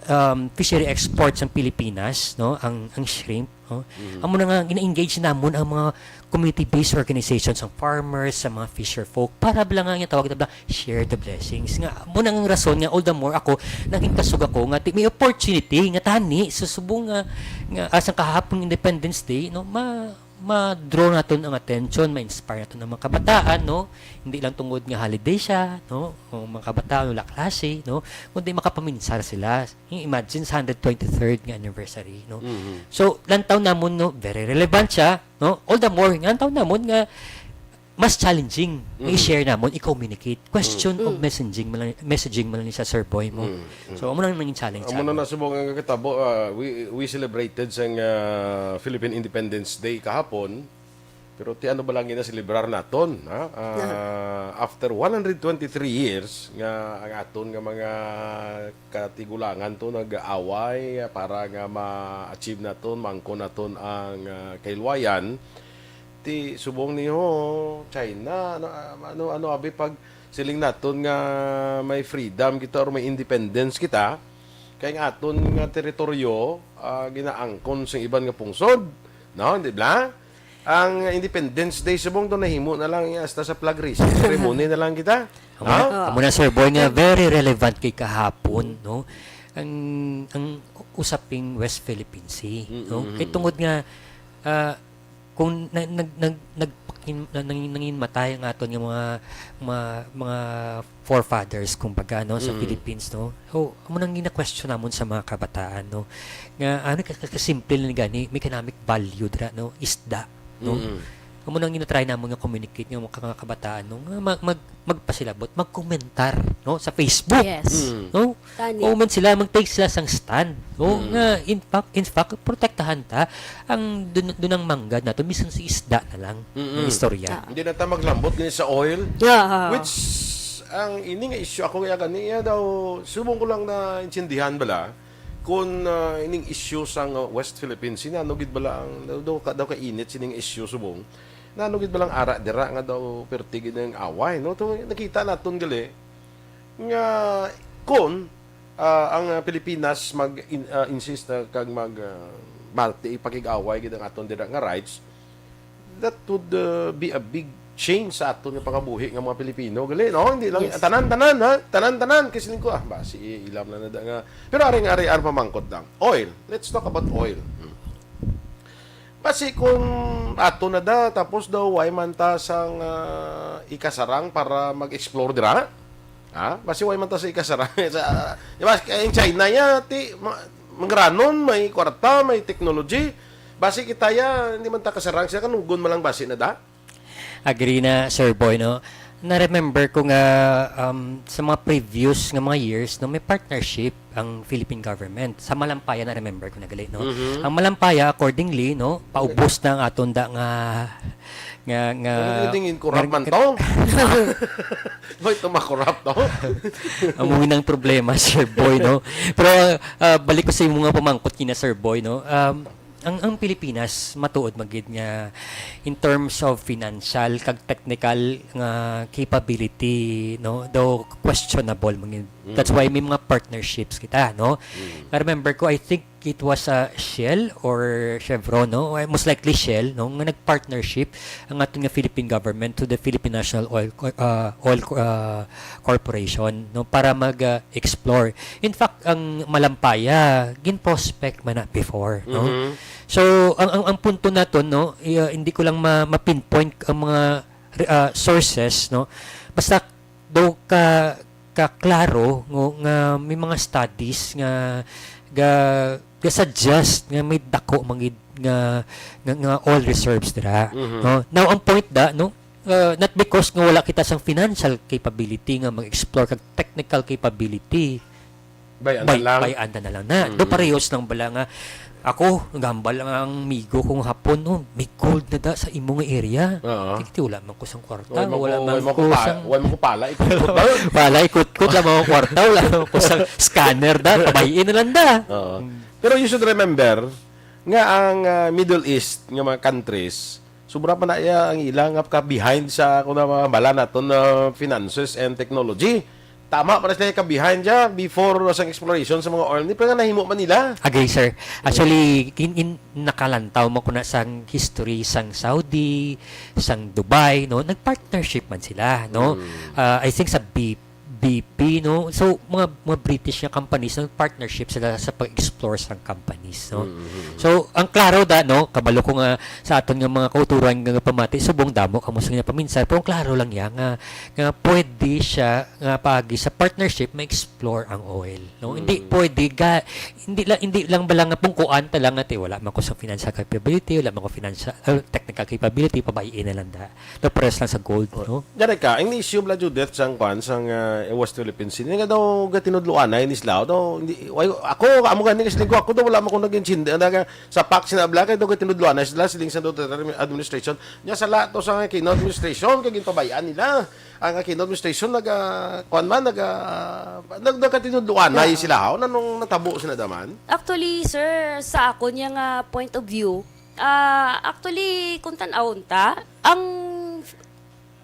um, fishery export sang Pilipinas, no, ang, ang shrimp, no? Mhm. Amo na nga, gina-engage namon ang mga community-based organizations, ang farmers, sa mga fisher folk, para bala nga, nga tawag na bala, share the blessings. Nga, amo na nga rason nga all the more ako, naging kasug ako nga ti-, may opportunity nga tani sa subong nga, nga, ah, sang kahapon Independence Day, no, ma-, ma-draw naton ang attention, ma-inspire naton ang mga kabataan, no? Hindi lang tungod nga holiday siya, no? O mga kabataan, wala klase, no? Kundi makapaminsar sila. Yung imagine sa hundred twenty-third nga anniversary, no? Mhm. So, lantaw namon, no, very relevant siya, no? All the more, nga lantaw namon nga mas challenging nga Mhm. i-share namon, i-communicate. Question of Mm. messaging man lang, messaging man lang ni sa Sir Boy mo. Mm, mm. So, amo nang nanging challenge sa Amo na amon. Nasubong ang katabo, ah, we, we celebrated sang, ah, Philippine Independence Day kahapon. Pero ti ano ba lang ginaselebrar naton, ha? Ah, Ah. after one hundred twenty-three years nga ang aton nga mga katigulangan to nag-away para nga ma-achieve naton, maangkon naton ang, ah, kailwayan, ti subong niyo, China, ano, ah, ano, ano, abi, pag siling naton nga may freedom kita or may independence kita, kay ang aton nga teritoryo, ah, ginaangkon sa iban nga pungsod, no? Di ba? Ang Independence Day subong to nahimo na lang, eh, hasta sa flag raising ceremony na lang kita. Amo na, Ha? amo na, Sir Boy, nga very relevant kay kahapon, no? Ang, ang usaping West Philippine Sea, Mm, no? mm, Kay mm. tungod nga, ah, kung na-, nag-, nag-, nag-, hin-, na-, nangin-, nanginmatay ang aton nga mga, mga, mga forefathers, kumbaga, no, sa Mm. Philippines, no? So, amo nang gina-question namon sa mga kabataan, no, nga ano ka, ka, kasimple lang gani, may economic value dira, no, isda, no? Mm. Amo nang gina-try namon nga communicate nga mga, mga kabataan, no, nga mag, mag, magpasilabot, magkomentar, no, sa Facebook, Yes. Mm. no? Tani. O man sila, mag-take sila sang stand, no? Mm. Nga, in fact, in fact, protektahan ta ang dun, dunang manggad nato, bisan sa isda na lang, Mm. nga istorya. Ah. Hindi na ta maglambot gani sa oil. Yeah. Which, ang ini nga issue, ako kaya gani, iya daw, subong ko lang na intindihan bala, kung, ah, ining issue sang, ah, West Philippine Sea, ano gid bala ang, daw, daw ka, daw kainit sining issue subong, na ano gid bala ang ara dira nga daw perti gid ang away, no? To, nakita naton gali nga kung, ah, ang, ah, Pilipinas mag in-, ah, insist na kag mag, ah, balti pakig-away gid ang aton dira nga rights, that would, uh, be a big change sa aton nga pangabuhi nga mga Pilipino. Gali, no? Hindi lang, Yes. tanan, tanan, ha? Tanan, tanan. Kasi ko, ah, basi, ilam na nada nga. Pero ari nga, ari, ang pamangkot lang. Oil. Let's talk about oil. Hmm. Basi kung ato na da, tapos daw, why man ta sang, ah, ikasarang para mag-explore dira? Ha? Basi why man ta sa ikasarang? Sa, ah, di ba, in China, ya, ti, ma-, mangranon, may kwarta, may technology. Basi kita, ya, hindi man ta kasarang. Siya kanugon man lang basi na da? Agree na, Sir Boy, no? Na-remember ko nga, um, sa mga previous nga mga years, no, may partnership ang Philippine government. Sa Malampaya, na-remember ko na gali, no? Mhm. Ang Malampaya, accordingly, no, paubos na ang aton da nga, nga, nga, Ano yung tingin, corrupt nga man to? Boy, to makorap to? Amo nang problema, Sir Boy, no? Pero, ah, balik ko sa imo nga pamangkot kina Sir Boy, no? Um, ang, ang Pilipinas, matuod man gid nga in terms of financial kag technical nga capability, no, daw questionable man gid. That's Mm. why may mga partnerships kita, no? Mm. I remember ko, I think it was, uh, Shell or Chevron, no? Eh, most likely Shell, no, nga nag-partnership ang aton nga Philippine government to the Philippine National Oil Co-, uh, Oil Co-, uh, Corporation, no, para mag, uh, explore. In fact, ang Malampaya, gin-prospect man na before, no? Mhm. So, ang, ang, ang punto naton, no, i-, uh, hindi ko lang ma-, ma-pinpoint ang mga re-, uh, sources, no? Basta daw ka, ka klaro, no, nga may mga studies nga ga, ga-suggest nga may dako man gid nga, nga, nga oil reserves dira, Mhm. no? Now, ang point da, no, uh, not because nga wala kita sang financial capability nga mag-explore kag technical capability, Bay-an na bay-, lang. bay-an na lang na. Mm. Do parehas lang bala nga ako, nagambal ang amigo kong Hapon, "Oh, may gold na da sa imo nga area." Oo. Tigti, wala man ko sang kwarta, Wala man wala ko, man wala man ko ko pa-, sang wala man ko pala, ikot-ikot ba? Pala, ikot-ikot lang mga kwarta, wala man ko sang scanner da, pabay-i na lang da. Oo. Mm. Pero you should remember nga ang, ah, Middle East nga mga countries, sobra pa na iya ang ila nga ka-behind sa, kung na mga bala naton, ah, finances and technology. Tama pa na sila ka-behind dya before sang exploration sa mga oil ni, pero nga nahimo man nila. Agree, sir. Actually, in, in, nakalantaw mo ko na sang history sang Saudi, sang Dubai, no? Nag-partnership man sila, no? Mm. Ah, I think sa B-, B P, no? So, mga, mga British nga companies, nag-partnership sila sa pag-explore sang companies, no? Mm. So, ang klaro da, no? Kabalo ko nga sa aton nga mga kauturan nga pamati, subong damo kamo sa nga paminsar, pero ang klaro lang yan nga, nga pwede siya nga paagi sa partnership ma-explore ang oil, no? Hindi Mm. pwede ga-, hindi lang, hindi lang bala nga pungkuan ta lang nga, "Ti, wala man ko sa financial capability, wala man ko financial, uh, technical capability, pabay-i na lang da." Daw pares lang sa gold, Oh. no? Gani ka, ang issue bala, Judith, sang kwan, sang, uh, West Philippine Sea, nga daw gatinudluanay ni sila, daw, hindi, way, ako, amo gani, kasi ko, ako daw, wala man ko nag-intindi, ang daga, sa PAC sina bala, kay daw gatinudluanay sila, siling sa Duterte administration, nya sala to sa Aquino administration, kay ginpabay-an nila. Ang Aquino administration naga, kuwan man, naga, nag-, nagkatinudluanay Yeah. sila, haw? Nanong natabo sila daman? Actually, sir, sa akon yang, ah, point of view, ah, actually, kung tan-awon ta, ang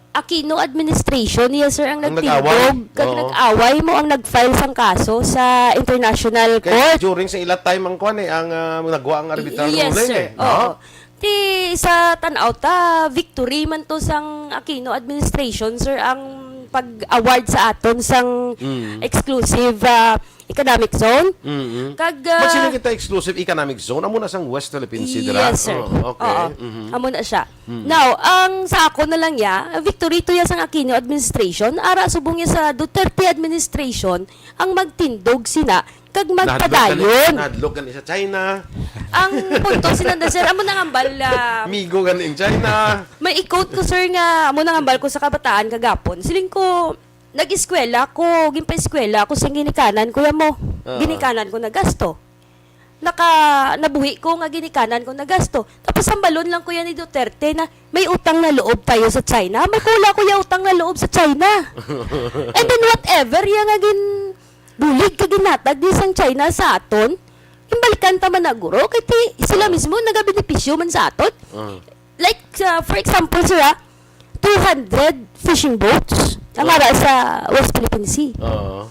Aquino administration, yes, sir, ang Ang nagtindog, nag-away. kag Oo. nag-away mo ang nag-file sang kaso sa international Kay court. during sa ila time ang kuwan eh, ang, ah, nagwa ang arbitral Yes, ruling sir. eh. Oo. No? Ti sa tan-aw ta, victory man to sang Aquino administration, sir, ang pag-award sa aton sang Mm. exclusive, ah, economic zone. Mm-mm. Kag, ah, Magsiling kita exclusive economic zone. Amo na sang West Philippine Sea, dira? Yes, sir. Oh, okay. Oo. Mhm. Amo na siya. Mm. Now, ang sa ako na lang ya, victory to ya sang Aquino administration, ara subong ya sa Duterte administration, ang magtindog sina, kag Nahadlok magpadayon. gani, nahadlok gani sa China. Ang punto sina na, sir, amo nang ambal, ah, Migo gani ang China. may i-quote ko, sir, nga amo nang ambal ko sa kabataan kagapon. Siling ko, nag-eskwela ko, ginpa-eskwela ko sa ginikanan ko ya mo. Ah. Ginikanan ko na gasto. Naka, nabuhi ko nga ginikanan ko na gasto. Tapos sambalon lang ko yan ni Duterte na may utang na loob tayo sa China. May kula ko ya utang na loob sa China. And then whatever ya nga gin bulig ka ginhatag di sang China sa aton, imbalikan ta man na guro. Kay ti, sila mismo nagabenepisyo man sa aton. Ah. Like, uh, for example, sir, ah, two hundred fishing boats ang Ah. ara sa West Philippine Sea. Oo.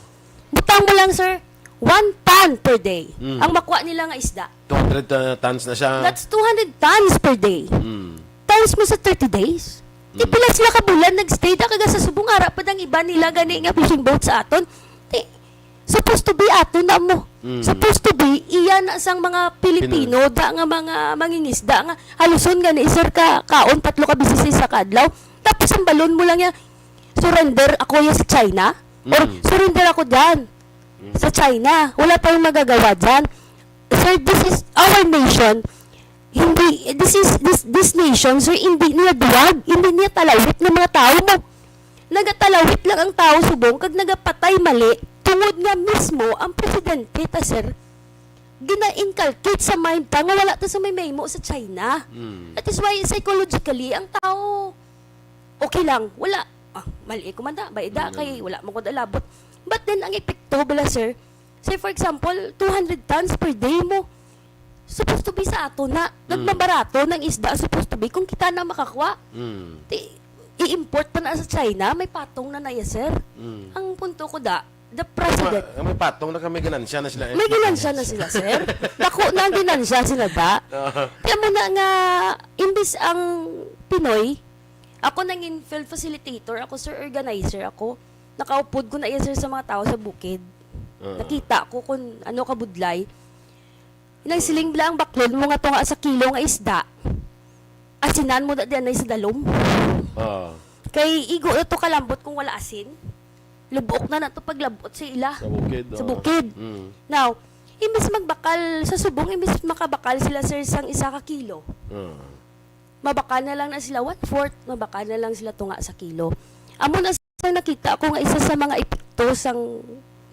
Butang mo lang, sir, one ton per day Mm. ang makuha nila nga isda. Two hundred uh, tons na siya. That's two hundred tons per day. Mm. Times mo sa thirty days. Di Mm. pila sila ka bulan nag-stay da, kaga sa subong ara pa dang iba nila gani nga fishing boat sa aton. Di, supposed to be aton na mo. Mm. Supposed to be iya na sang mga Pilipino da nga mga mangingisda nga haluson gani, sir, ka kaon tatlo ka beses sa isa ka adlaw. Tapos ang balon mo lang ya, surrender ako ya sa China or Mm. surrender ako dyan sa China. Wala tayong magagawa dyan. Sir, this is our nation. Hindi, this is, this, this nation, sir, hindi niya duwag, hindi niya talawit ng mga tao mo. Nagatalawit lang ang tao subong kag nagapatay mali tungod nga mismo ang presidente ta, sir, gina-inculcate sa mind ta nga wala ta sa may mahimo sa China. Mm. That is why psychologically ang tao okay lang, wala, ah, mali ko man da, ba ida, Mm. kay wala mo ko da labot. But then ang epekto bala, sir, say for example, two hundred tons per day mo, supposed to be sa ato na, Mm. nagmabarato ng isda, supposed to be kung kita na makakuha. Mm. Ti, i-import na na sa China, may patong na na ya, sir. Mm. Ang punto ko da, the president, Ma- may patong na kami, ginansya na sila. Eh. May ginansya na sila, sir. Dako na ang ginansya sila, da. Ah. Kaya mo na nga, imbis ang Pinoy, ako nangin field facilitator, ako, sir, organizer ako. Nakaupod ko na iya, sir, sa mga tao sa bukid. Ah. Nakita ko kung ano kabudlay. Nagsiling bala ang baklon mo nga tunga sa kilo nga isda. Asinan mo na diyan ay sa dalom. Ah. Kay igo na to kalambot kung wala asin. Lubok na na to paglabot sa ila. Sa bukid. Sa ah. bukid. Mm. Now, imbis magbakal sa subong, imbis makabakal sila, sir, sang isa ka kilo. Ah. Mabakal na lang na sila one-fourth, mabakal na lang sila tunga sa kilo. Amo na sang nakita ko nga isa sa mga epekto sang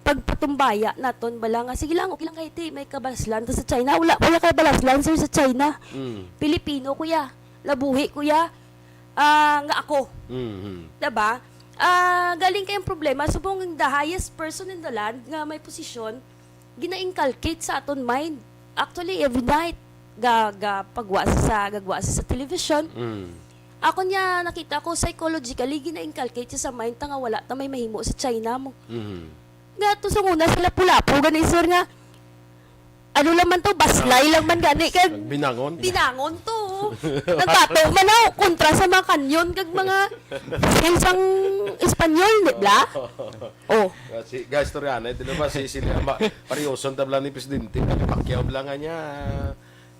pagpatumbaya naton bala nga, sige lang, okay lang kay ti, may kabalaslan ta sa China. Wala, wala kabalaslan, sir, sa China. Mm. Pilipino ko ya, nabuhi ko ya, ah, nga ako. Mm. Diba? Ah, galing kayong problema, subong the highest person in the land nga may posisyon, gina-inculcate sa aton mind. Actually, every night, ga, ga pagwa sa, gagwa sa, sa television. Mm. Ako niya, nakita ko, psychologically, gina-inculcate siya sa mind ta nga wala ta may mahimo sa China mo. Mm. Nga to sa una sila pulapo gani, sir, nga ano lang man to, baslay lang man gani kag Binangon. Binangon to. Nagbato man ako kontra sa mga kanyon kag mga sang Espanyol, di ba? Oh. Ah, si guys, istorya na ito ba si sila ma parioson tabla ni presidente, Pacquiao bala nga niya.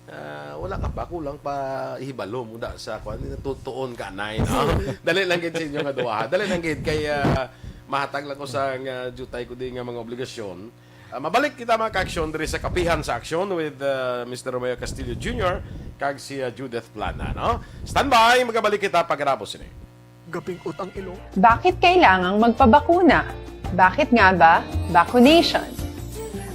Ah, wala ka pa, kulang pa ihibalo mo da sa kwan, tutuon ka anay, no? Dali lang gid sa inyo nga duha. Dali lang gid kay ah, mahatag lang ko sa nga jutay ko di nga mga obligasyon. Ah, mabalik kita, mga ka-aksyon, diri sa Kapihan sa Aksyon with ah, Mister Romeo Castillo Junior kag si ah, Judith Plana, no? Standby, magabalik kita pagkatapos ini. Gaping-ot ang ilong. Bakit kailangang magpabakuna? Bakit nga ba vaccination?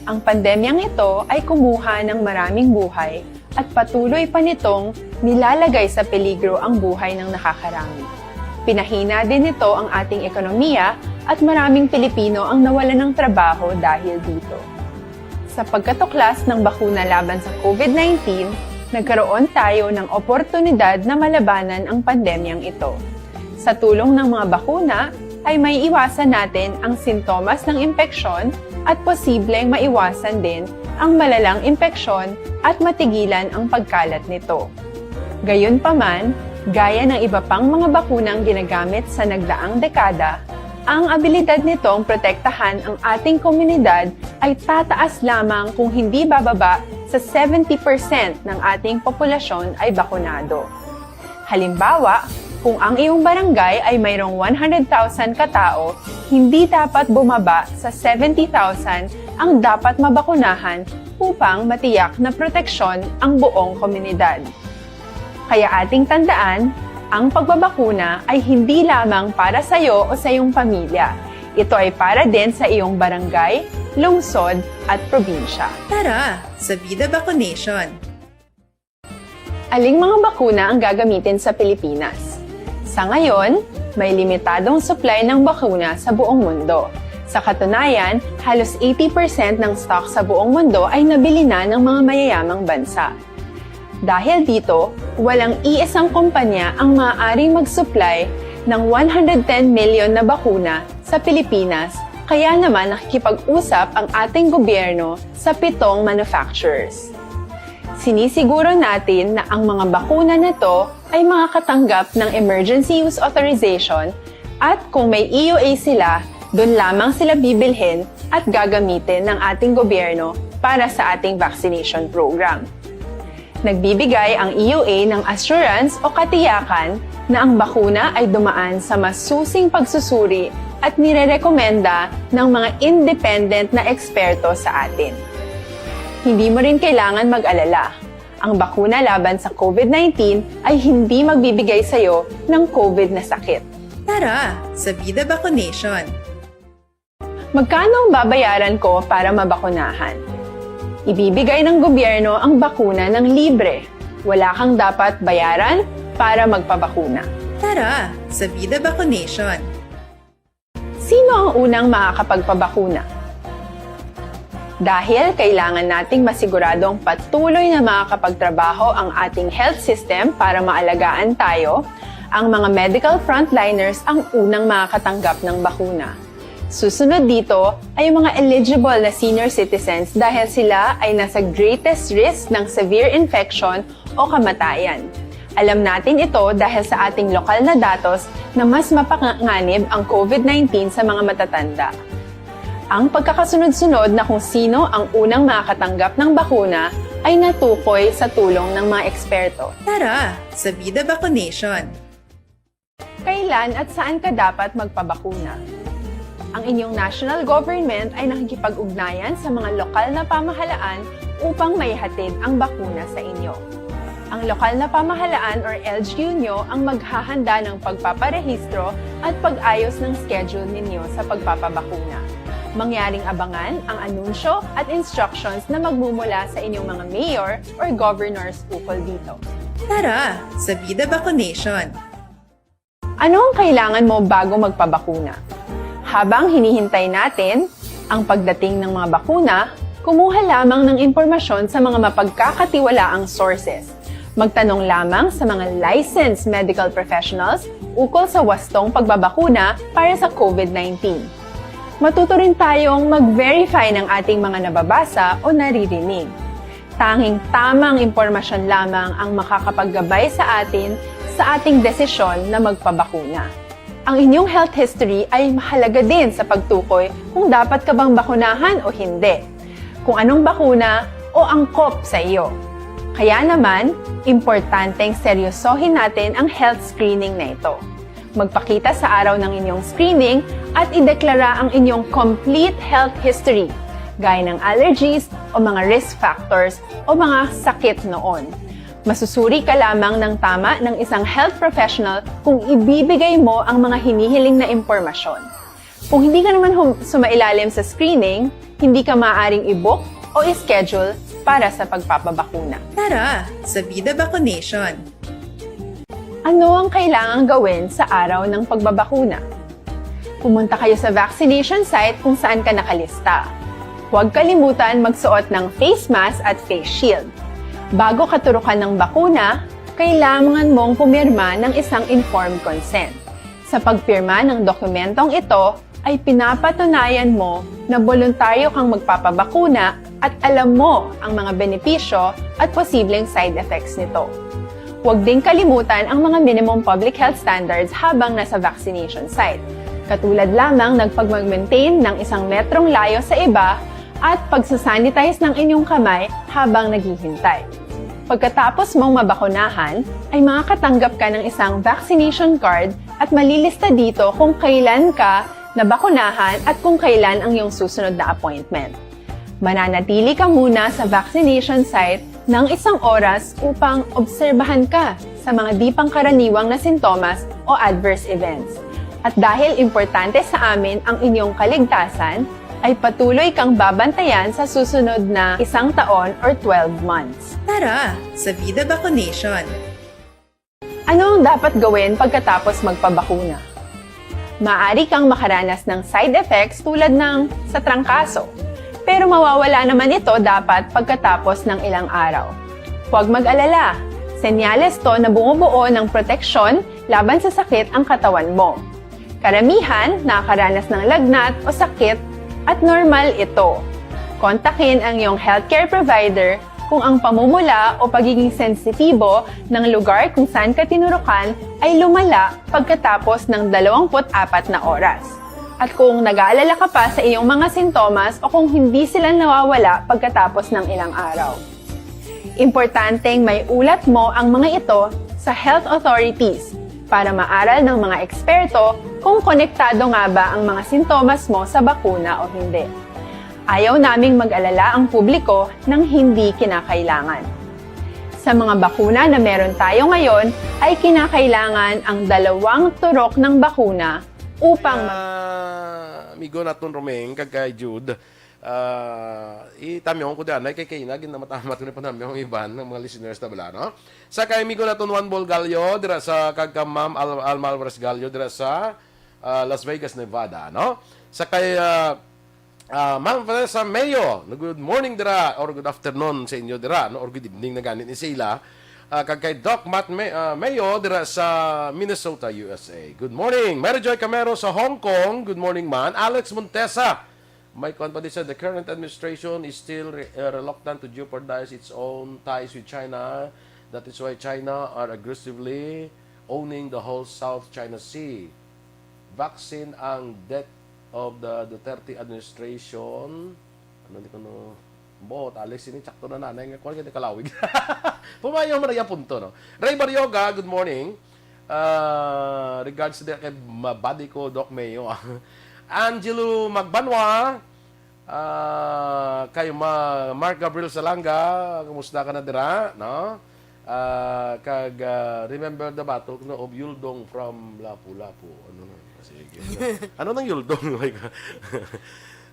Ang pandemyang ito ay kumuha ng maraming buhay at patuloy pa nitong nilalagay sa peligro ang buhay ng nakakarami. Pinahina din nito ang ating ekonomiya at maraming Pilipino ang nawalan ng trabaho dahil dito. Sa pagkatuklas ng bakuna laban sa COVID nineteen, nagkaroon tayo ng oportunidad na malabanan ang pandemyang ito. Sa tulong ng mga bakuna, ay maiiwasan natin ang sintomas ng impeksyon at posibleng maiwasan din ang malalang impeksyon at matigilan ang pagkalat nito. Gayunpaman, gaya ng iba pang mga bakunang ginagamit sa nagdaang dekada, Ang abilidad nitong protektahan ang ating komunidad ay tataas lamang kung hindi bababa sa seventy percent ng ating populasyon ay bakunado. Halimbawa, kung ang iyong barangay ay mayroong one hundred thousand katao, hindi dapat bumaba sa seventy thousand ang dapat mabakunahan upang matiyak na proteksyon ang buong komunidad. Kaya ating tandaan, ang pagbabakuna ay hindi lamang para sa iyo o sa iyong pamilya. Ito ay para din sa iyong barangay, lungsod, at probinsya. Tara, sa Bida Vaccination! Aling mga bakuna ang gagamitin sa Pilipinas? Sa ngayon, may limitadong supply ng bakuna sa buong mundo. Sa katunayan, halos eighty percent ng stock sa buong mundo ay nabili na ng mga mayayamang bansa. Dahil dito, walang iisang kumpanya ang maaaring mag-supply ng one hundred ten million na bakuna sa Pilipinas, kaya naman nakikipag-usap ang ating gobyerno sa pitong manufacturers. Sinisiguro natin na ang mga bakuna na to ay makakatanggap ng emergency use authorization, at kung may E U A sila, doon lamang sila bibilhin at gagamitin ng ating gobyerno para sa ating vaccination program. Nagbibigay ang E U A ng assurance o katiyakan na ang bakuna ay dumaan sa masusing pagsusuri at nirerekomenda ng mga independent na eksperto sa atin. Hindi mo rin kailangan mag-alala. Ang bakuna laban sa COVID nineteen ay hindi magbibigay sa iyo ng COVID na sakit. Tara, sa Bida Vaccination! Magkano ang babayaran ko para mabakunahan? Ibibigay ng gobyerno ang bakuna ng libre. Wala kang dapat bayaran para magpabakuna. Tara, sa Bida Vaccination! Sino ang unang makakapagpabakuna? Dahil kailangan nating masiguradong patuloy na makakapagtrabaho ang ating health system para maalagaan tayo, ang mga medical frontliners ang unang makakatanggap ng bakuna. Susunod dito ay ang mga eligible na senior citizens dahil sila ay nasa greatest risk ng severe infection o kamatayan. Alam natin ito dahil sa ating lokal na datos na mas mapanganib ang COVID nineteen sa mga matatanda. Ang pagkakasunod-sunod na kung sino ang unang makakatanggap ng bakuna ay natukoy sa tulong ng mga eksperto. Tara, sa Bida Vaccination! Kailan at saan ka dapat magpabakuna? Ang inyong national government ay nakikipag-ugnayan sa mga lokal na pamahalaan upang maihatid ang bakuna sa inyo. Ang lokal na pamahalaan or L G U nyo ang maghahanda ng pagpaparehistro at pag-ayos ng schedule ninyo sa pagpapabakuna. Mangyaring abangan ang anunsyo at instructions na magmumula sa inyong mga mayor or governors ukol dito. Tara, sa Bida Vaccination! Ano ang kailangan mo bago magpabakuna? Habang hinihintay natin ang pagdating ng mga bakuna, kumuha lamang ng impormasyon sa mga mapagkakatiwalaang sources. Magtanong lamang sa mga licensed medical professionals ukol sa wastong pagbabakuna para sa COVID nineteen. Matuto rin tayong mag-verify ng ating mga nababasa o naririnig. Tanging tamang impormasyon lamang ang makakapaggabay sa atin sa ating desisyon na magpabakuna. Ang inyong health history ay mahalaga din sa pagtukoy kung dapat ka bang bakunahan o hindi, kung anong bakuna o angkop sa iyo. Kaya naman, importanteng seryosohin natin ang health screening na ito. Magpakita sa araw ng inyong screening at ideklara ang inyong complete health history, gaya ng allergies o mga risk factors o mga sakit noon. Masusuri ka lamang ng tama ng isang health professional kung ibibigay mo ang mga hinihiling na impormasyon. Kung hindi ka naman hum- sumailalim sa screening, hindi ka maaaring i-book o i-schedule para sa pagpapabakuna. Tara, sa Bida Vaccination! Ano ang kailangang gawin sa araw ng pagbabakuna? Pumunta kayo sa vaccination site kung saan ka nakalista. Huwag kalimutan magsuot ng face mask at face shield. Bago ka turukan ng bakuna, kailangan mong pumirma ng isang informed consent. Sa pagpirma ng dokumentong ito, ay pinapatunayan mo na boluntaryo kang magpapabakuna at alam mo ang mga benepisyo at posibleng side effects nito. Huwag ding kalimutan ang mga minimum public health standards habang nasa vaccination site. Katulad lamang ng pagmag-maintain ng isang metrong layo sa iba at pagsasanitize ng inyong kamay habang naghihintay. Pagkatapos mong mabakunahan, ay makakatanggap ka ng isang vaccination card at malilista dito kung kailan ka nabakunahan at kung kailan ang iyong susunod na appointment. Mananatili ka muna sa vaccination site ng isang oras upang obserbahan ka sa mga di pangkaraniwang na sintomas o adverse events. At dahil importante sa amin ang inyong kaligtasan, ay patuloy kang babantayan sa susunod na isang taon or twelve months. Tara sa Vida Vaccination! Ano ang dapat gawin pagkatapos magpabakuna? Maaari kang makaranas ng side effects tulad ng sa trangkaso, pero mawawala naman ito dapat pagkatapos ng ilang araw. Huwag mag-alala, senyales to na bumubuo ng proteksyon laban sa sakit ang katawan mo. Karamihan nakakaranas ng lagnat o sakit at normal ito. Kontakin ang iyong healthcare provider kung ang pamumula o pagiging sensitibo ng lugar kung saan ka tinurukan ay lumala pagkatapos ng dalawampu't apat na oras. At kung nag-aalala ka pa sa iyong mga sintomas o kung hindi sila nawawala pagkatapos ng ilang araw. Importanteng may ulat mo ang mga ito sa health authorities para maaral ng mga eksperto kung konektado nga ba ang mga sintomas mo sa bakuna o hindi. Ayaw naming mag-alala ang publiko ng hindi kinakailangan. Sa mga bakuna na meron tayo ngayon, ay kinakailangan ang dalawang turok ng bakuna upang mag- Ah, amigo naton Romeng, kag kay Jude, ah, itamyong ko daan, ay kay kaina, ginamatamat ko ni panamyong ang iban ng mga listeners na bala, no? Sa kay amigo naton Juan Bol Gallo, dira sa kag ka Ma'am Al Alma Alvarez Gallo, dira sa ah, Las Vegas, Nevada, no? Sa kay ah, ah, Ma'am Vanessa Mayo, no, good morning dira or good afternoon sa inyo dira, no, or good evening na gani ni sila. Ah, kag kay Doc Matt May, ah, Mayo dira sa Minnesota, U S A. Good morning. Mary Joy Camero sa Hong Kong. Good morning man. Alex Montesa. My company said the current administration is still re- uh, reluctant to jeopardize its own ties with China. That is why China are aggressively owning the whole South China Sea. Vaccine ang death of the Duterte administration. Ano di ko no? Bot, Alex, ini tsakto na nanay nga kuwan ka kalawig. Pumayo man ang punto, no? Ray Barioga, good morning. Ah, regards to kay mabadi ko, Doc Mayo. Angelo Magbanwa, ah, kay Ma Mark Gabriel Salanga, kumusta ka na dira, no? Ah, kag ah, remember the batok no of Yuldong from Lapu-Lapu. Ano na? Sige. Ano nang Yuldong?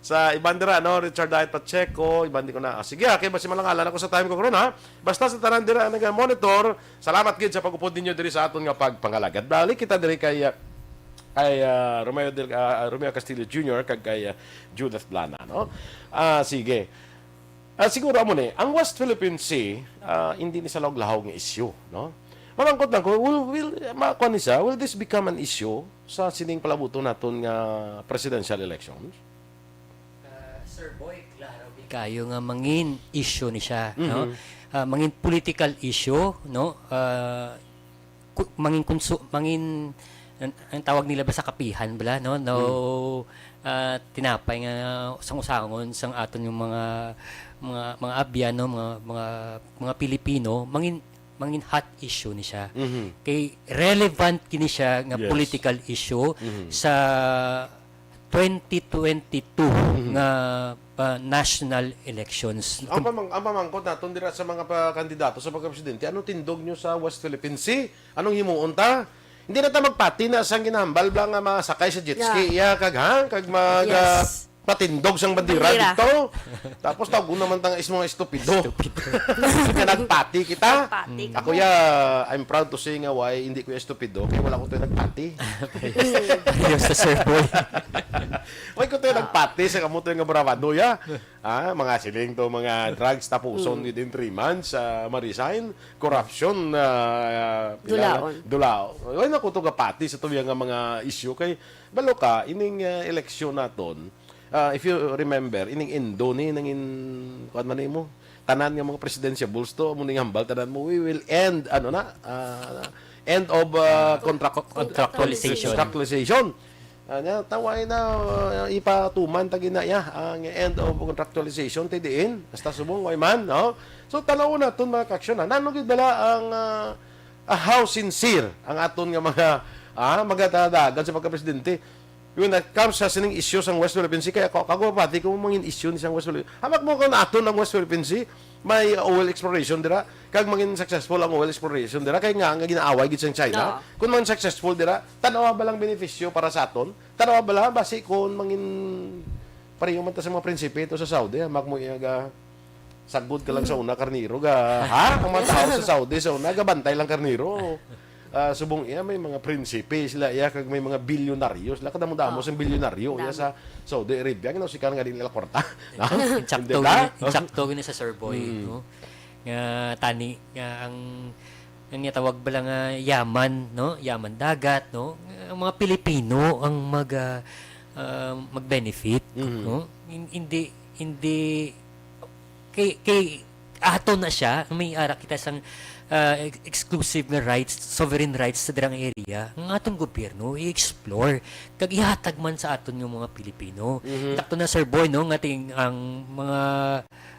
Sa iban dira, no? Richard Diet Pacheco, iban di ko na. Ah, sige, okay, basi malangalan ako sa time ko karon, ha? Basta sa tanan dira nga nag-monitor, salamat gid sa pag-upod ninyo diri sa aton nga pagpangalagad. Balik kita diri kay ah, kay ah, Romeo Del, ah, Romeo Castillo Junior kag kay ah, Judith Blana, no? Ah, sige. Ah, siguro amo ni, ang West Philippine Sea, ah, hindi ni sa laog-laog nga issue, no? Mamangkot lang ko, will, will, ma-, kuwan ni siya, will this become an issue sa sining palabuton naton nga presidential elections? Ah, Sir Boy, klaro kayo nga mangin issue ni siya, no? Ah, mangin political issue, no? Ah, ku- mangin kunsu mangin ang, ang tawag nila ba sa kapihan bala, no? No, ah, tinapay nga sang usangon sang aton yung mga mga mga abyan, no? Mga mga mga Pilipino, mangin mangin hot issue ni siya. Kay relevant kini siya nga Yes. political issue sa twenty twenty-two nga ah, national elections. Ang pamang ang pamangkot naton dira sa mga pa kandidato sa pagkapresidente, ano tindog nyo sa West Philippine Sea? Anong himuon ta? Hindi na ta magpati na sang ginahambal bla nga mga sakay sa jet ski, iya, kag ha, kag mag ah, Yes. patindog sang bandira Bandira. dito. Tapos tawgon naman tang is mga estupido. Nga nagpati kita. Nagpati kita. Ako ya, I'm proud to say nga why hindi ko estupido kay wala ko to nagpati. Ayos sa Sir Boy. Why ko to nagpati sa kamo to nga bravado ya? Ah, mga siling to, mga drugs tapuson within three months, ah, ma-resign, corruption, ah, Dulaon. Dulaon. Why na ko to gapati sa tuya nga mga issue kay balo ka ining ah, eleksyon naton. Ah, if you remember, ining Indo ni nangin kuan man nimo. Tanan nga mga presidentiables to, amo ning hambal tanan mo, we will end ano na, ah, end of ah, contract Contractualization. Contractualization. Ah, nya, taway na, ah, ipatuman ta gina iya ang end of contractualization, ti diin, hasta subong, way man, no? So, tan-awon naton, mga ka-aksyon, ha? Nano gid bala ang, ah, ah, how sincere ang aton nga mga, ah, mga tadagan sa pagka-presidente? When it comes sa sining issue sang West Philippine Sea, kaya ako, ako pati kung mangin issue ni sang West Philippine Sea. Hamak mo kung aton ang West Philippine Sea, may oil exploration dira, kag mangin successful ang oil exploration dira, kay nga, nga ginaaway gid sang China. Oo. Kung mangin successful dira, tan-awa ba lang benepisyo para sa aton? Tan-awa ba lang, basi kung mangin pareho man ta sa mga prinsipe ito sa Saudi, hamak mo iya ga, sagod ka lang sa una, karniro ga, ha? Ang mga tao sa Saudi, sa una, gabantay lang karniro. Ah, subong iya, may mga prinsipe sila iya, kag may mga bilyonaryo sila. Kadamo-damo Oh. sang bilyonaryo iya Dami. sa Saudi Arabia. Ginaw si Kang nga din nila kwarta. No? Insakto Hindi ba? gini, insakto gini sa Sir Boy, Mm. no? Nga tani, nga ang, ang tawag bala nga yaman, no? Yaman dagat, no? Ang mga Pilipino ang mag, ah, ah, mag-benefit, Mhm. no? Hin-, hindi, hindi, kay, kay ato na siya, may ara kita sang, ah, ex-, exclusive nga rights, sovereign rights sa dirang area, ang atong gobyerno i-explore kag ihatag man sa aton nga mga Pilipino. Mhm. Sakto na, Sir Boy, no, nga ting ang mga,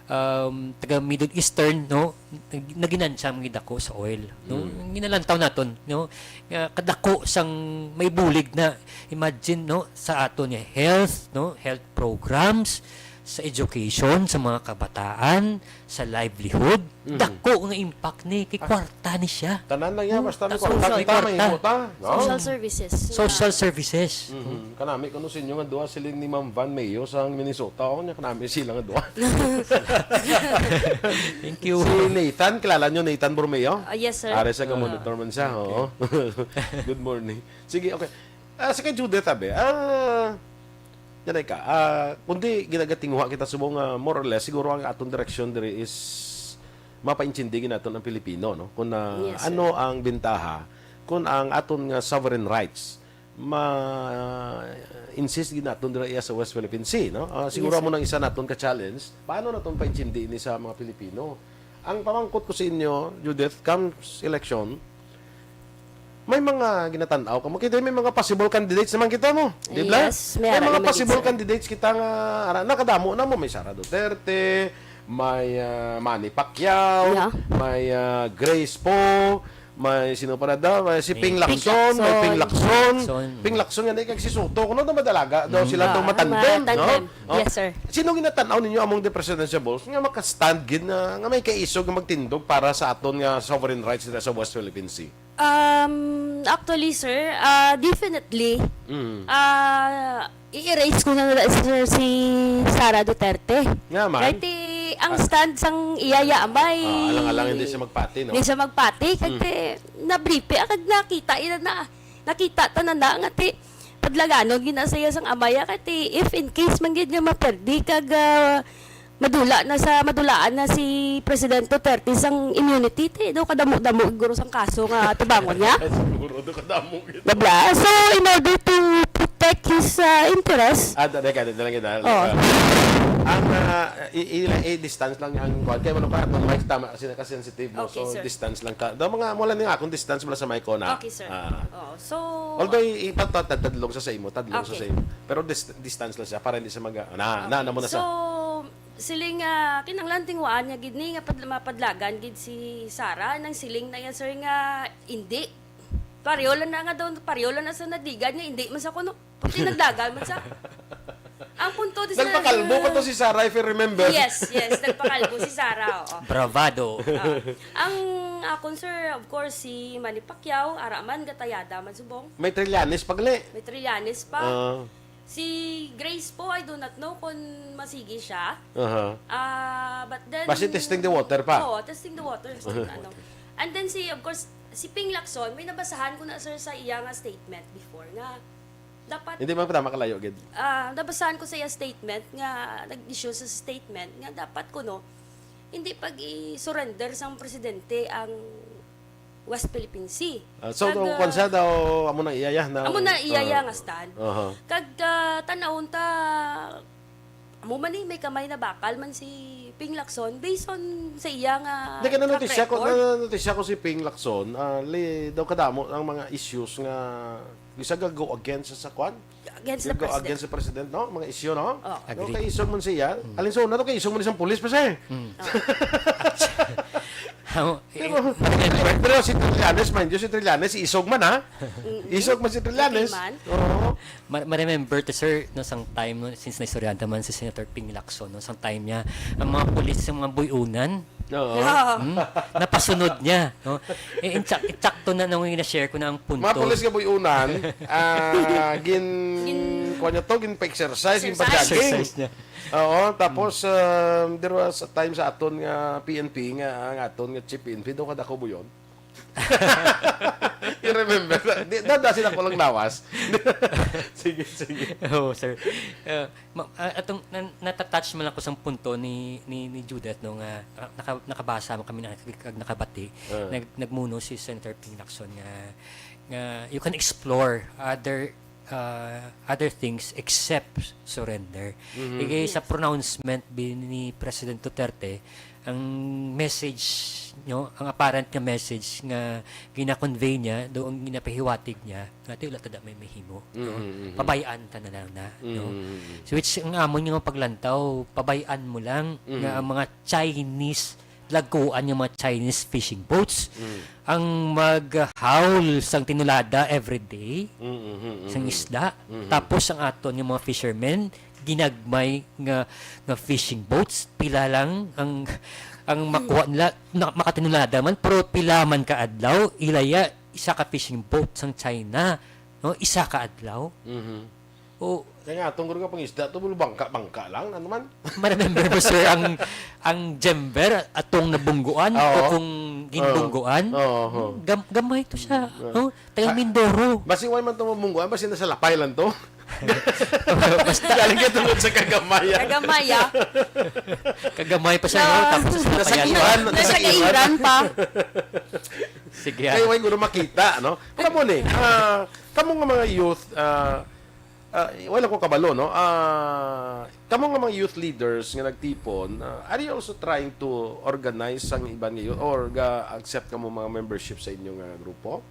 um, taga Middle Eastern, no, nag-, naginansya ang mga dako sa oil, no? Mm. Ang ginalantaw naton, no, nga kadako sang may bulig na, imagine, no, sa aton nga health, no, health programs, sa education, sa mga kabataan, sa livelihood, Mm. dako nga impact ni, kay Ah. kwarta ni siya. Tanan lang yan, Oh, basta may ta-, kwarta social kita, may kwarta. Imo ta, no? Social services. Social Yeah. services. Mhm. Kanami, kuno sa inyo nga duha, siling ni Ma'am Van Mayo sa Minnesota. O, niya kanami sila nga duha. Thank you. Si Nathan, kilala nyo Nathan Borromeo? Ah, yes, sir. Are sa Ah. monitor man siya, Okay. oo. Good morning. Sige, okay. Ah, si kay Judith, abi, ah, yan ay ka, ah, kundi ginagatinguha kita subong nga more or less, siguro ang atong direksyon diri is mapaintindi gid naton ang Pilipino, no? Kung na Yes, sir. ano ang bintaha, kung ang aton nga sovereign rights, ma-insist gid naton dira iya sa West Philippine Sea, no? Ah, siguro Yes, amo sir. nang isa naton ka challenge, paano naton paintindi ini sa mga Pilipino? Ang pamangkot ko sa inyo, Judith, comes election, may mga ginatan-aw kamo. Kita may mga possible candidates naman kita mo, di ba? Yes, may May ara mga naman possible gid, sir. candidates kita nga, ara, nakadamo na mo. May Sara Duterte, may, ah, Manny Pacquiao, Yeah. may, ah, Grace Poe, may sino pa na daw? May si May Ping Ping Lacson, may Ping Lacson. Lacson. Lacson. Ping Lacson nga na kag si Soto. Kuno na madalaga daw Mm. sila Ah, tong matandem, matandem. no? Oh. Yes, sir. Sino ginatan-aw ninyo among the presidential balls nga maka-stand gid na, nga may kaisog nga magtindog para sa aton nga sovereign rights dito sa West Philippine Sea? Um, actually, sir, ah, definitely, Mm. ah, i-erase ko na nila, sir, si Sara Duterte. Nga man. Kay ti, ang Ah. stand sang iya, ya, may Ah, alang-alang hindi siya magpati, no? Hindi siya magpati. Kay Mm. ti, nabripe, ah, kag nakita, ina na, nakita ta na na, nga ti, padlaganon gid na siya sang amay, ah, kay ti, if in case man gid nga maperdi, kag, ah, madula na sa, madulaan na si President Duterte sang immunity, ti, daw kadamo-damo, siguro sang kaso nga tubangon niya. Siguro daw kadamo gid. Bla, bla. So, in order to protect his, ah, interest, Ah, da-, da-, da-, da-, da-, da-, Oh. ah, ang, ah, i-, i-, i-, distance lang ang kuwan. Kaya wala pa, kung may tama, kasi naka-sensitive mo. Okay, So, sir. distance lang ta. Daw mga, mula niya akong distance mula sa mic ko na. Okay, sir. Ah. Oo. So, Although, i-, ipatatadlong sa sa imo, tadlong sa Okay. sa imo. Pero dis-, distance lang siya para hindi siya mag-, na, na, Okay. na mo na So, sa siling nga, kinahanglan tinguhaan niya gid ni nga pad-, mapadlagan gid si Sara, nang siling na yan, sir, nga hindi. Pareho lang na nga daw, pareho lang na sa nadigan nga hindi man sa kuno. Puti nagdagan man sa. Ang punto di sa Nagpakalbo pa to si Sarah, if you remember. Yes, yes, nagpakalbo si Sarah, oo. Bravado. Oo. Ang akon, sir, of course, si Manny Pacquiao, ara man, gatayada man subong. May Trillanes pa gali. May Trillanes pa. Ah. Si Grace po, I do not know kung masigi siya. Aha. Ah, but then Basi testing the water pa. Oo, testing the water, ano. And then si, of course, si Ping Lacson, may nabasahan ko na, sir, sa iya nga statement before nga dapat Hindi man pa tama kalayo gid. Ah, nabasahan ko sa iya statement nga nag-issue sa statement nga dapat kuno hindi pag-i-surrender sang presidente ang West Philippine Sea. Ah, so, Kag, kung ah, kwan siya daw, amo na iyaya na, amo na iyaya ah, nga stand. Aha. Kag, ah, tanawon ta, Mo man ni may kamay na bakal man si Ping Lacson based on sa iya nga Hindi, kaya track nanotisya ko, record. nanotisya ko si Ping Lacson, ah, li, daw kadamo ang mga issues nga isa ga go against sa kwan? Against the Go president. against the president, no? Mga issue, no? Oh. No, Agree. Kay isog man siya. Alin sa una to, kay isog man isang pulis pa siya. Eh. Amo, eh, Pero, pero si Trillanes, mind you, si Trillanes, si isog man, ha? Isog man si Trillanes. Okay man. Oo. ma- ma-remember to, sir, no, sang time, no, since naistoryahan ta man si Senator Ping Lacson, no, sang time niya, ang mga pulis, ang mga buy-unan, Oo. hmm, napasunod niya, no? Eh, insak-, insakto na nung na-share ko na ang punto. Mga pulis nga buy-unan, ah, gin, Gin- kuha niya to, gin pa-exercise, gin Exercise. pa-jogging. Exercise niya. Oo, tapos um, there was a time sa aton nga P N P nga ang aton nga chief P N P daw kadako buyon. You remember? Di, dada sila ko lang lawas. Sige, sige. Oo, sir. Uh, ma- ah, atong na, natatouch man ako sang punto ni ni, ni Judith, no, nga ah, naka, nakabasa man kami na kag nakabati. Ah. Nag, nagmuno si Senator Ping Lacson nga nga you can explore other uh, other things except surrender. Mhm. Igay sa Yes. pronouncement bi- ni President Duterte, ang message nyo, ang apparent nga message nga gina-convey niya, do ang ginapahiwatig niya, nga ti wala ta da may mahimo. No? Mhm, mhm. Pabayaan ta na lang na. No? Mhm. So which ang amon nga paglantaw, pabayaan mo lang Mhm. nga ang mga Chinese, lagkuan nga mga Chinese fishing boats, Mhm. ang mag-haul sang tinulada every day, Mhm, mhm, sang mhm. isda. Mhm. Tapos ang aton nga mga fishermen, ginagmay nga nga fishing boats, pila lang ang ang makuha nila, na, makatinulada man, pero pila man ka adlaw, ilaya isa ka fishing boat sang China, no? Isa ka adlaw. Mhm. O Kaya nga, atong guro nga pangisda to, bangka-bangka lang, ano man? ma-remember mo, sir, ang ang Jember atong nabungguan Oo. o kung ginbungguan? Oo, oo. Gam- gamay to siya. Oo. No? Taga Ah, Mindoro. Basi why man to mabungguan, basi nasa lapay lang to. Basta Galing ka tungod sa kagamaya. Kagamaya. kagamay pa siya, no? Na- Tapos sa Nasa sapayan. iwan. Nasa kairan pa. Sige. Kaya why guro makita, no? Kamo ni, ah, kamo nga mga youth, ah, ah, wala ko kabalo, no? Ah, kamo nga mga youth leaders nga nagtipon, ah, are you also trying to organize sang iban nga youth or ga-accept kamo mga membership sa inyo nga grupo?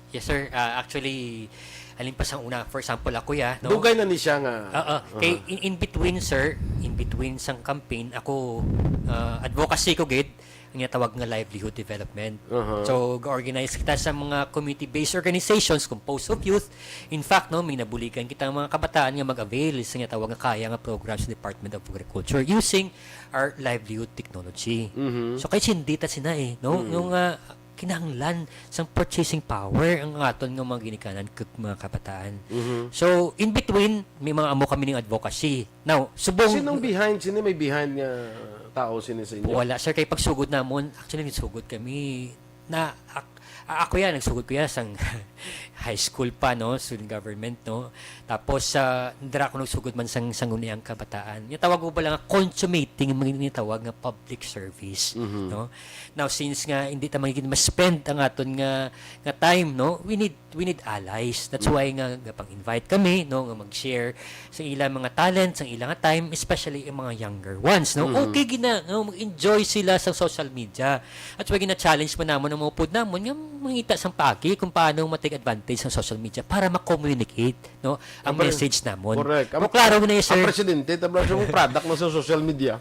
Yes, sir. Ah, actually, alin pa sang una, for example, ako ya, no? Dugay na ni siya nga. Oo. Kay in, in between, sir, in between sang campaign, ako, ah, advocacy ko gid, ang ginatawag nga livelihood development. Aha. So, ga-organize kita sa mga community-based organizations composed of youth. In fact, no, may nabuligan kita ang mga kabataan nga mag-avail sa ginatawag nga kaya nga program sa Department of Agriculture using our livelihood technology. Mhm. So, kay sindi ta sina eh, no? Mm. Yung ah, kinahanglan sang purchasing power ang aton nga mga ginikanan kag mga kabataan. Mhm. So, in between, may mga amo kami ning advocacy. Now, subong Sinong behind? Sino may behind nga tao sini sa inyo? Wala, sir. Kay pagsugod namon, actually, nagsugod kami na ak- a- ako yan, nagsugod ko yan sang high school pa, no, student government, no. Tapos sa dira ako nagsugod man sang sangguniang kabataan. Yung tawag ko pala nga consummating ang mga tawag nga public service, Mhm. no. Now, since nga hindi ta magiging ma-spend ang aton nga nga time, no, we need we need allies. That's why nga gapang-invite kami, no, nga mag-share sa ilang mga talent, sa ilang time, especially yung mga younger ones, no. Mhm. Okay gina, no, mag-enjoy sila sa social media. That's why gina-challenge mo namon ang mga upod namon nga mangita sang paagi kung paano ma-take advantage sa social media para ma-communicate, no, ang Ang pre- message namon. Correct. Ang klaro na yun, sir. Ang presidente, tabla siya mong product na sa social media.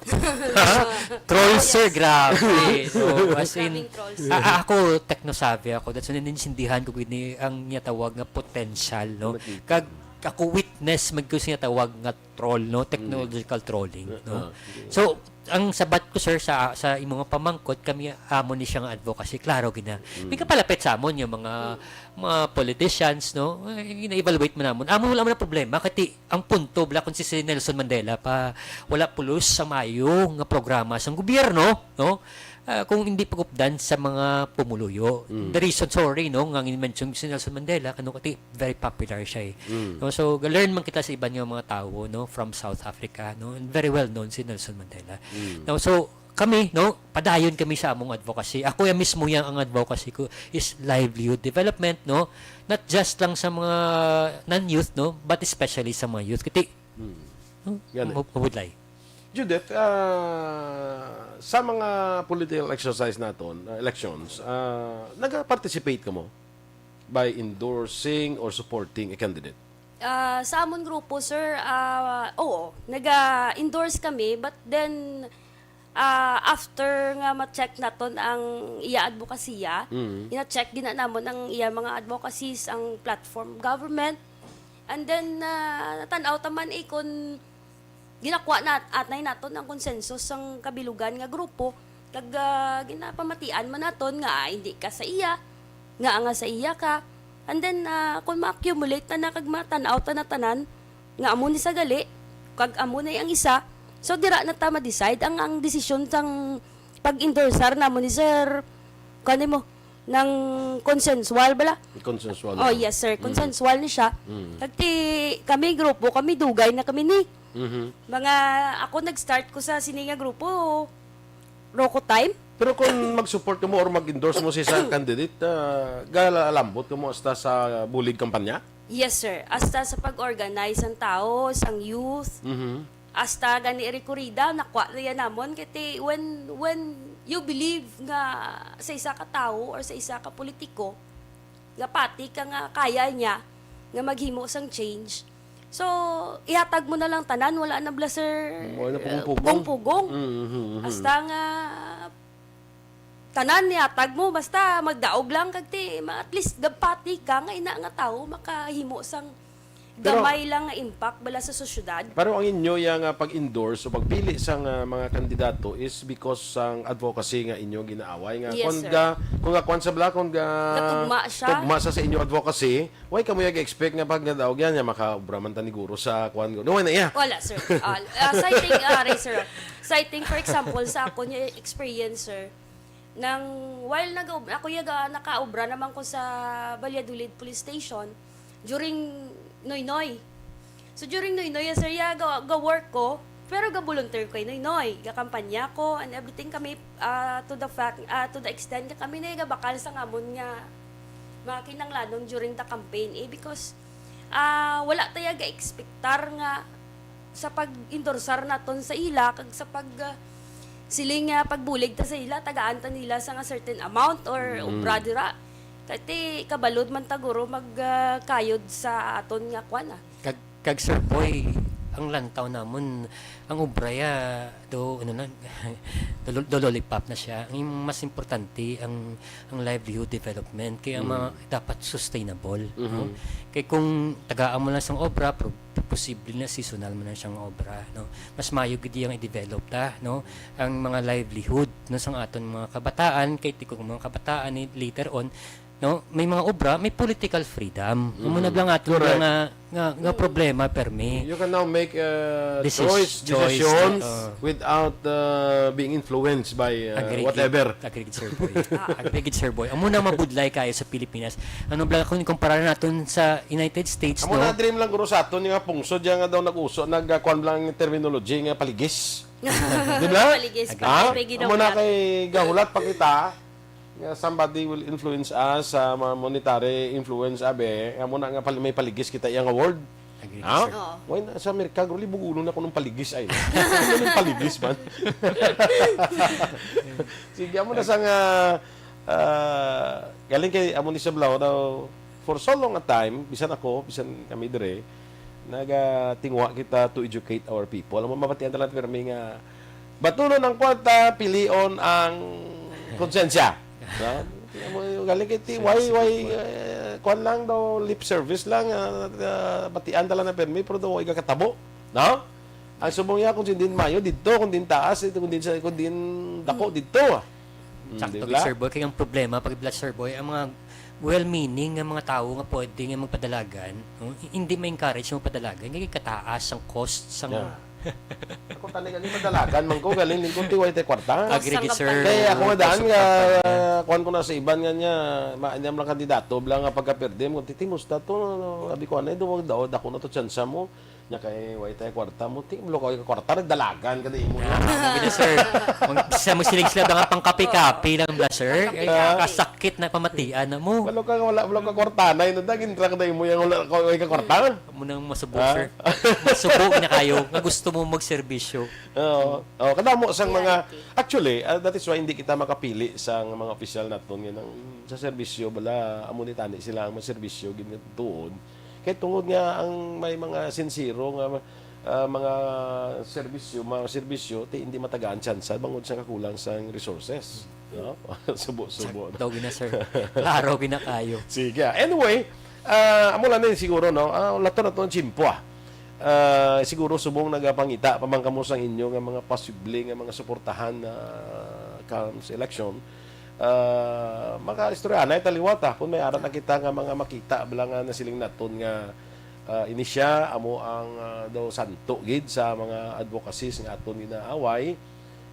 Troll, sir, grabe. So, as in, Grabing trolls. a- ako, techno-savvy ako. That's why naninsindihan ko gid ni ang niya tawag nga potential, no? Nakita. Kag ako witness man ko sa niya tawag nga troll, no? Technological trolling, no? Ah, sige. So, ang sabat ko, sir, sa sa imo nga pamangkot, kami amo ni siya nga advocacy, klaro gina. May kapalapit sa amon yung mga mga politicians, no? Ay, na-evaluate mo namon. Amo wala man ang problema, kati ang punto bala kung si, si Nelson Mandela pa wala pulos sa maayo nga programa sang gobyerno, no? Ah, kung hindi pagupdan sa mga pumuluyo. Mm. The reason, sorry, no, nga gin-mention si Nelson Mandela, kano kati very popular siya eh. Mm. No, so learn man kita sa iban nga mga tawo, no, from South Africa, no, and very well known si Nelson Mandela. Mm. No, so kami, no, padayon kami sa among advocacy. Ako yan mismo yang ang advocacy ko is livelihood development, no, not just lang sa mga non-youth, no, but especially sa mga youth. Kati, Mm. no, Gani. ma- mabudlay. Judith, ah, sa mga political exercise naton, ah, elections, ah, naga-participate kamo by endorsing or supporting a candidate? Ah, sa amon grupo, sir, ah, oo, naga-endorse kami, but then, ah, after nga ma-check naton ang iya advokasya, Mm. ina-check gina namon ang iya mga advocacies, ang platform government, and then, ah, natan-aw ta man, eh, kung ginakwa na, atnay naton ang konsenso sang kabilugan nga grupo, kag, ah, ginapamatian man naton nga, ah, hindi ka sa iya, nga, nga sa iya ka. And then, ah, kung ma-accumulate ta na kag matan-aw ta na tanan, nga amo ni sa gali, kag amo na ang isa, so dira na ta ma-decide ang, ang desisyon sang pag-endorsar namo ni Sir, kuwan mo, nang consensual bala. Consensual Oh, na. yes, sir. Mm. Consensual ni siya. Mm. Kag ti, kami grupo, kami dugay na kami ni. Mhm. Mga, ako nag-start ko sa sini nga grupo, Roco time. Pero kung mag-support ka mo or mag-endorse mo sa isang candidate, ah, galambot ka mo hasta sa bulig kampanya? Yes, sir. Hasta sa pag-organize ang tao, sang youth, Mhm. hasta gani rekurida, nakwa na yan namon. Kaya when, when you believe nga sa isa ka tao or sa isa ka politiko, nga pati ka nga kaya niya nga maghimo sang change, so, ihatag mo na lang tanan, wala na bala, sir, Wala na pugong-pugong. pugong-pugong. Mhm, mhm. Hasta nga tanan nihatag mo, basta magdaog lang kag ti, ma-, at least gapati ka nga ina nga tawo makahimo sang Pero gamay lang nga impact bala sa sosyedad. Pero ang inyo yang, ah, pag-endorse o pagpili sang, ah, mga kandidato is because sang advocacy nga inyo ginaaway nga Yes, kung sir. ga-, kung ga-, kwan sa bala, kung ga-, Gatugma siya. tugma sa, sa inyo advocacy, why kamo yung expect nga pag nadaog yan, nga makaobra man ta ni guro sa kwan? No, wala iya. Wala, sir. Ah, ah, citing, ah, Ray, sir. Citing, for example, sa ako niya experience, sir. Nang while nag-, ako yaga, nakaobra naman ko sa Valladolid Police Station during Noynoy. So, during Noynoy, sir, ya, ga, ga-work ko, pero ga-volunteer ko kay Noynoy. Ga-kampanya ko and everything kami, ah, to the fact, ah, to the extent nga kami na gabakal sa ngamon nga mga kinanglanon during the campaign. Eh, because, ah, wala tayo ga-expectar nga sa pag-endorsar naton sa ila, kag sa pag, ah, siling nga pagbulig ta sa ila, tagaan ta nila sa nga certain amount or Mm. obra dira. Kay ti kabalod man ta guro mag, ah, kayod sa aton nga kwan, ah. Kag, kag Sir Boy, ang lantaw namon, ang obra ya, do, ano na, do, do lollipop na siya. Ang mas importante, ang, ang livelihood development. Kaya ang Mm. mga dapat sustainable, no? Mhm. Kay kung tagaan mo lang sang obra, pro-, posible na seasonal man lang siyang obra, no? Mas maayo gid yang i-develop ta, no? Ang mga livelihood, no, sang aton mga kabataan, kay ti kung mga kabataan ni later on, no, may mga obra, may political freedom. Amo na Mhm. lang aton Correct. nga, nga, nga problema, permi. You can now make, uh, Decis-, choice, choice, decisions uh, without, uh, being influenced by, uh, Agree gid, whatever. agree gid, Sir Boy. Ah, agree gid, Sir Boy. Amo na mabudlay kayo sa Pilipinas. Ano bala kung ikumpara naton sa United States, Amo no? na dream lang guro sa aton nga pungsod, yan nga daw nag-uso, nagkuan lang terminology nga paligis. Di ba? Paligis, Ha? paligis, may Amo na ginahulat. kay gahulat pa kita nga somebody will influence us sa mga monetary influence, abi. Amo na nga pali-, may paligis kita iyang award. Agree, Ha? sir. Oo. Why na sa Amerika, guro, libog ulo na ko ng paligis ay. Ano yung paligis man? Sige, amo na sa nga, ah, galing kay amo ni Sablaw daw, for so long a time, bisan ako, bisan kami dire, nagatingwa kita to educate our people. Amo mabatian ta lang permi nga batunon ang kwarta, pilion ang konsensya. No? Amo, galing kay ti-, Sir, why, sige why, po. eh, kwan lang daw, lip service lang, ah, ah, batian ta lang na permi, pero daw, wala katabo. No? Ang subong niya, kung sindin mayo, dito, kung din taas, ito, kung din sa, kung din dako, Hmm. dito, ah. Hmm, Sakto di gid, ba? Sir Boy. Kaya ang problema, pag Black Sir Boy, ang mga well-meaning nga mga tao nga pwede nga magpadalagan, no? Hi-, hindi ma-encourage yung magpadalagan. Kaya kataas ang cost sang Yeah. Ako talaga, ni madalagan man ko, galing lingkod, ti, way tay kwarta. Agree gid, sir. Kaya ako nga daan nga, Pasok ka pa niya. kuwan ko na sa iban nga niya, ma-, niya mga kandidato, bla nga pagkapirdi, mo, titi, musta to, no? Abi ko, anay, daw, daw, dako na to, tsansa mo. Nya kay, way tay kwarta mo, ti, blo ka, way ka kwarta, nagdalagan ka na imo. Ah, amo gid, sir. Mag-, sa mo siling sila, mga pangkapi-kapi lang bla, sir. Pangkapi-kapi. Kasakit na pamatian na mo. Wala ka, wala, wala ka kwarta na, yun, dagin ra ka na imo, yung wala ka, way ka kwarta. Amo nang masubo, Ha? sir. Masubo na kayo. Nga gusto Mo magserbisyo. Oo. Oh, kadamo sang mga Reality. Actually, ah, that is why hindi kita makapili sa mga opisyal naton nga nang sa serbisyo bala amo ni tani sila ang magserbisyo gid nga tuon. Kay tungod nga ang may mga sinsero nga ah, mga serbisyo, mga serbisyo ti hindi matagaan tsansa bangod sa kakulang sang resources. No? Subo-subo. Sakto gina, sir. Klaro gina kayo. Sige. Anyway, ah, amo lang din siguro, no? Ah, lato na to ang tiyempo, ah. Ah, siguro subong nagapangita pa man kamo sang inyo nga mga posible nga mga suportahan na comes election. Ah, makaistorya na taliwat, ah, kung may ara na kita nga mga makita bala nga nasiling naton nga ah, ini siya amo ang ah, daw santo gid sa mga advocacies nga aton ginaaway.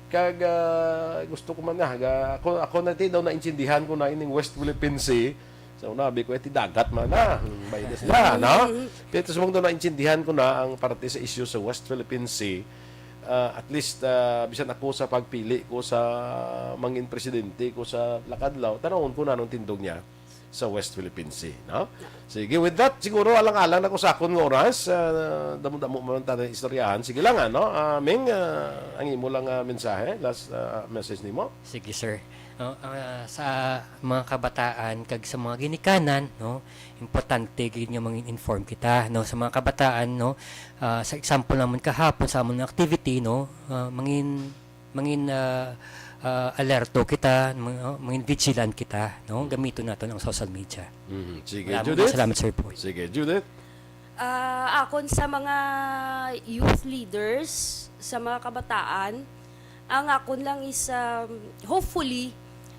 Kag ah, gusto ko man na ga, ako ako na ti daw naintindihan ko na ining West Philippine Sea. Sa una abi ko, "Eh, ti dagat man na, hmm, baydes na, no?" Pero subong daw naintindihan ko na ang parte sa issue sa West Philippine Sea. Ah, at least ah, bisan ako sa pagpili ko sa mangin presidente ko sa lakadlaw, tanawon ko na anong tindog niya sa West Philippine Sea, no? Sige, with that, siguro alang-alang na ko sa akon nga oras, ah, damo-damo man tayo istoryahan. Sige lang, ano, ah, Ming, ah, ang imo lang ah, mensahe, last ah, message nimo. Sige, sir. No, ah, sa mga kabataan kag sa mga ginikanan, no, importante gid nga mangin-inform kita, no, sa mga kabataan, no. Ah, sa example naman kahapon sa amon nga activity, no, ah, mangin mangin ah, ah, alerto kita, mang- oh, mangin vigilant kita, no. Gamiton naton ang social media. Mhm. Sige, Maraming Judith. Salamat, Sir Boy. Sige, Judith. Ah, akon sa mga youth leaders, sa mga kabataan, ang akon lang is, um, hopefully,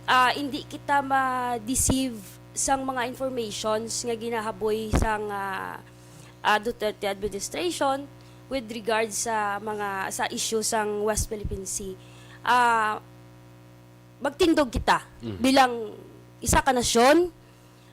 ah, hindi kita ma-deceive sang mga informations nga ginahaboy sang ah, ah, Duterte administration with regard sa mga sa issue sang West Philippine Sea. Ah, magtindog kita bilang isa ka nasyon,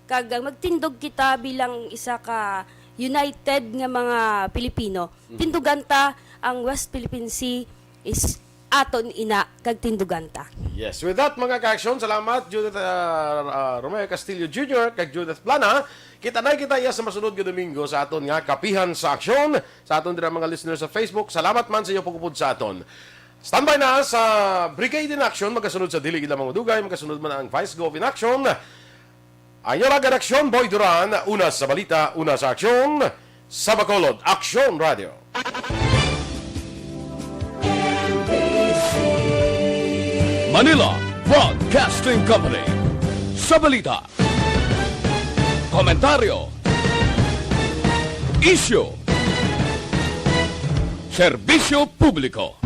kag magtindog kita bilang isa ka united nga mga Pilipino. Tindugan ta ang West Philippine Sea is aton ina kag tindugan ta. Yes, with that, mga ka-aksyon, salamat, Judith ah, ah, Romeo Castillo Junior kag Judith Plana. Kita na kita iya sa masunod nga Domingo sa aton nga Kapihan sa Aksyon. Sa aton dira mga listeners sa Facebook, salamat man sa iyo pagupod sa aton. Standby na sa Brigade in Action, magkasunod sa Dili Gid Lamang Madugay, magkasunod man ang Vice Gov in Action. Ang inyo lang ka-aksyon, Boy Duran, una sa balita, una sa aksyon, sa Bacolod, Aksyon Radio. Manila Broadcasting Company. Sa balita, komentaryo, isyu, serbisyo publiko.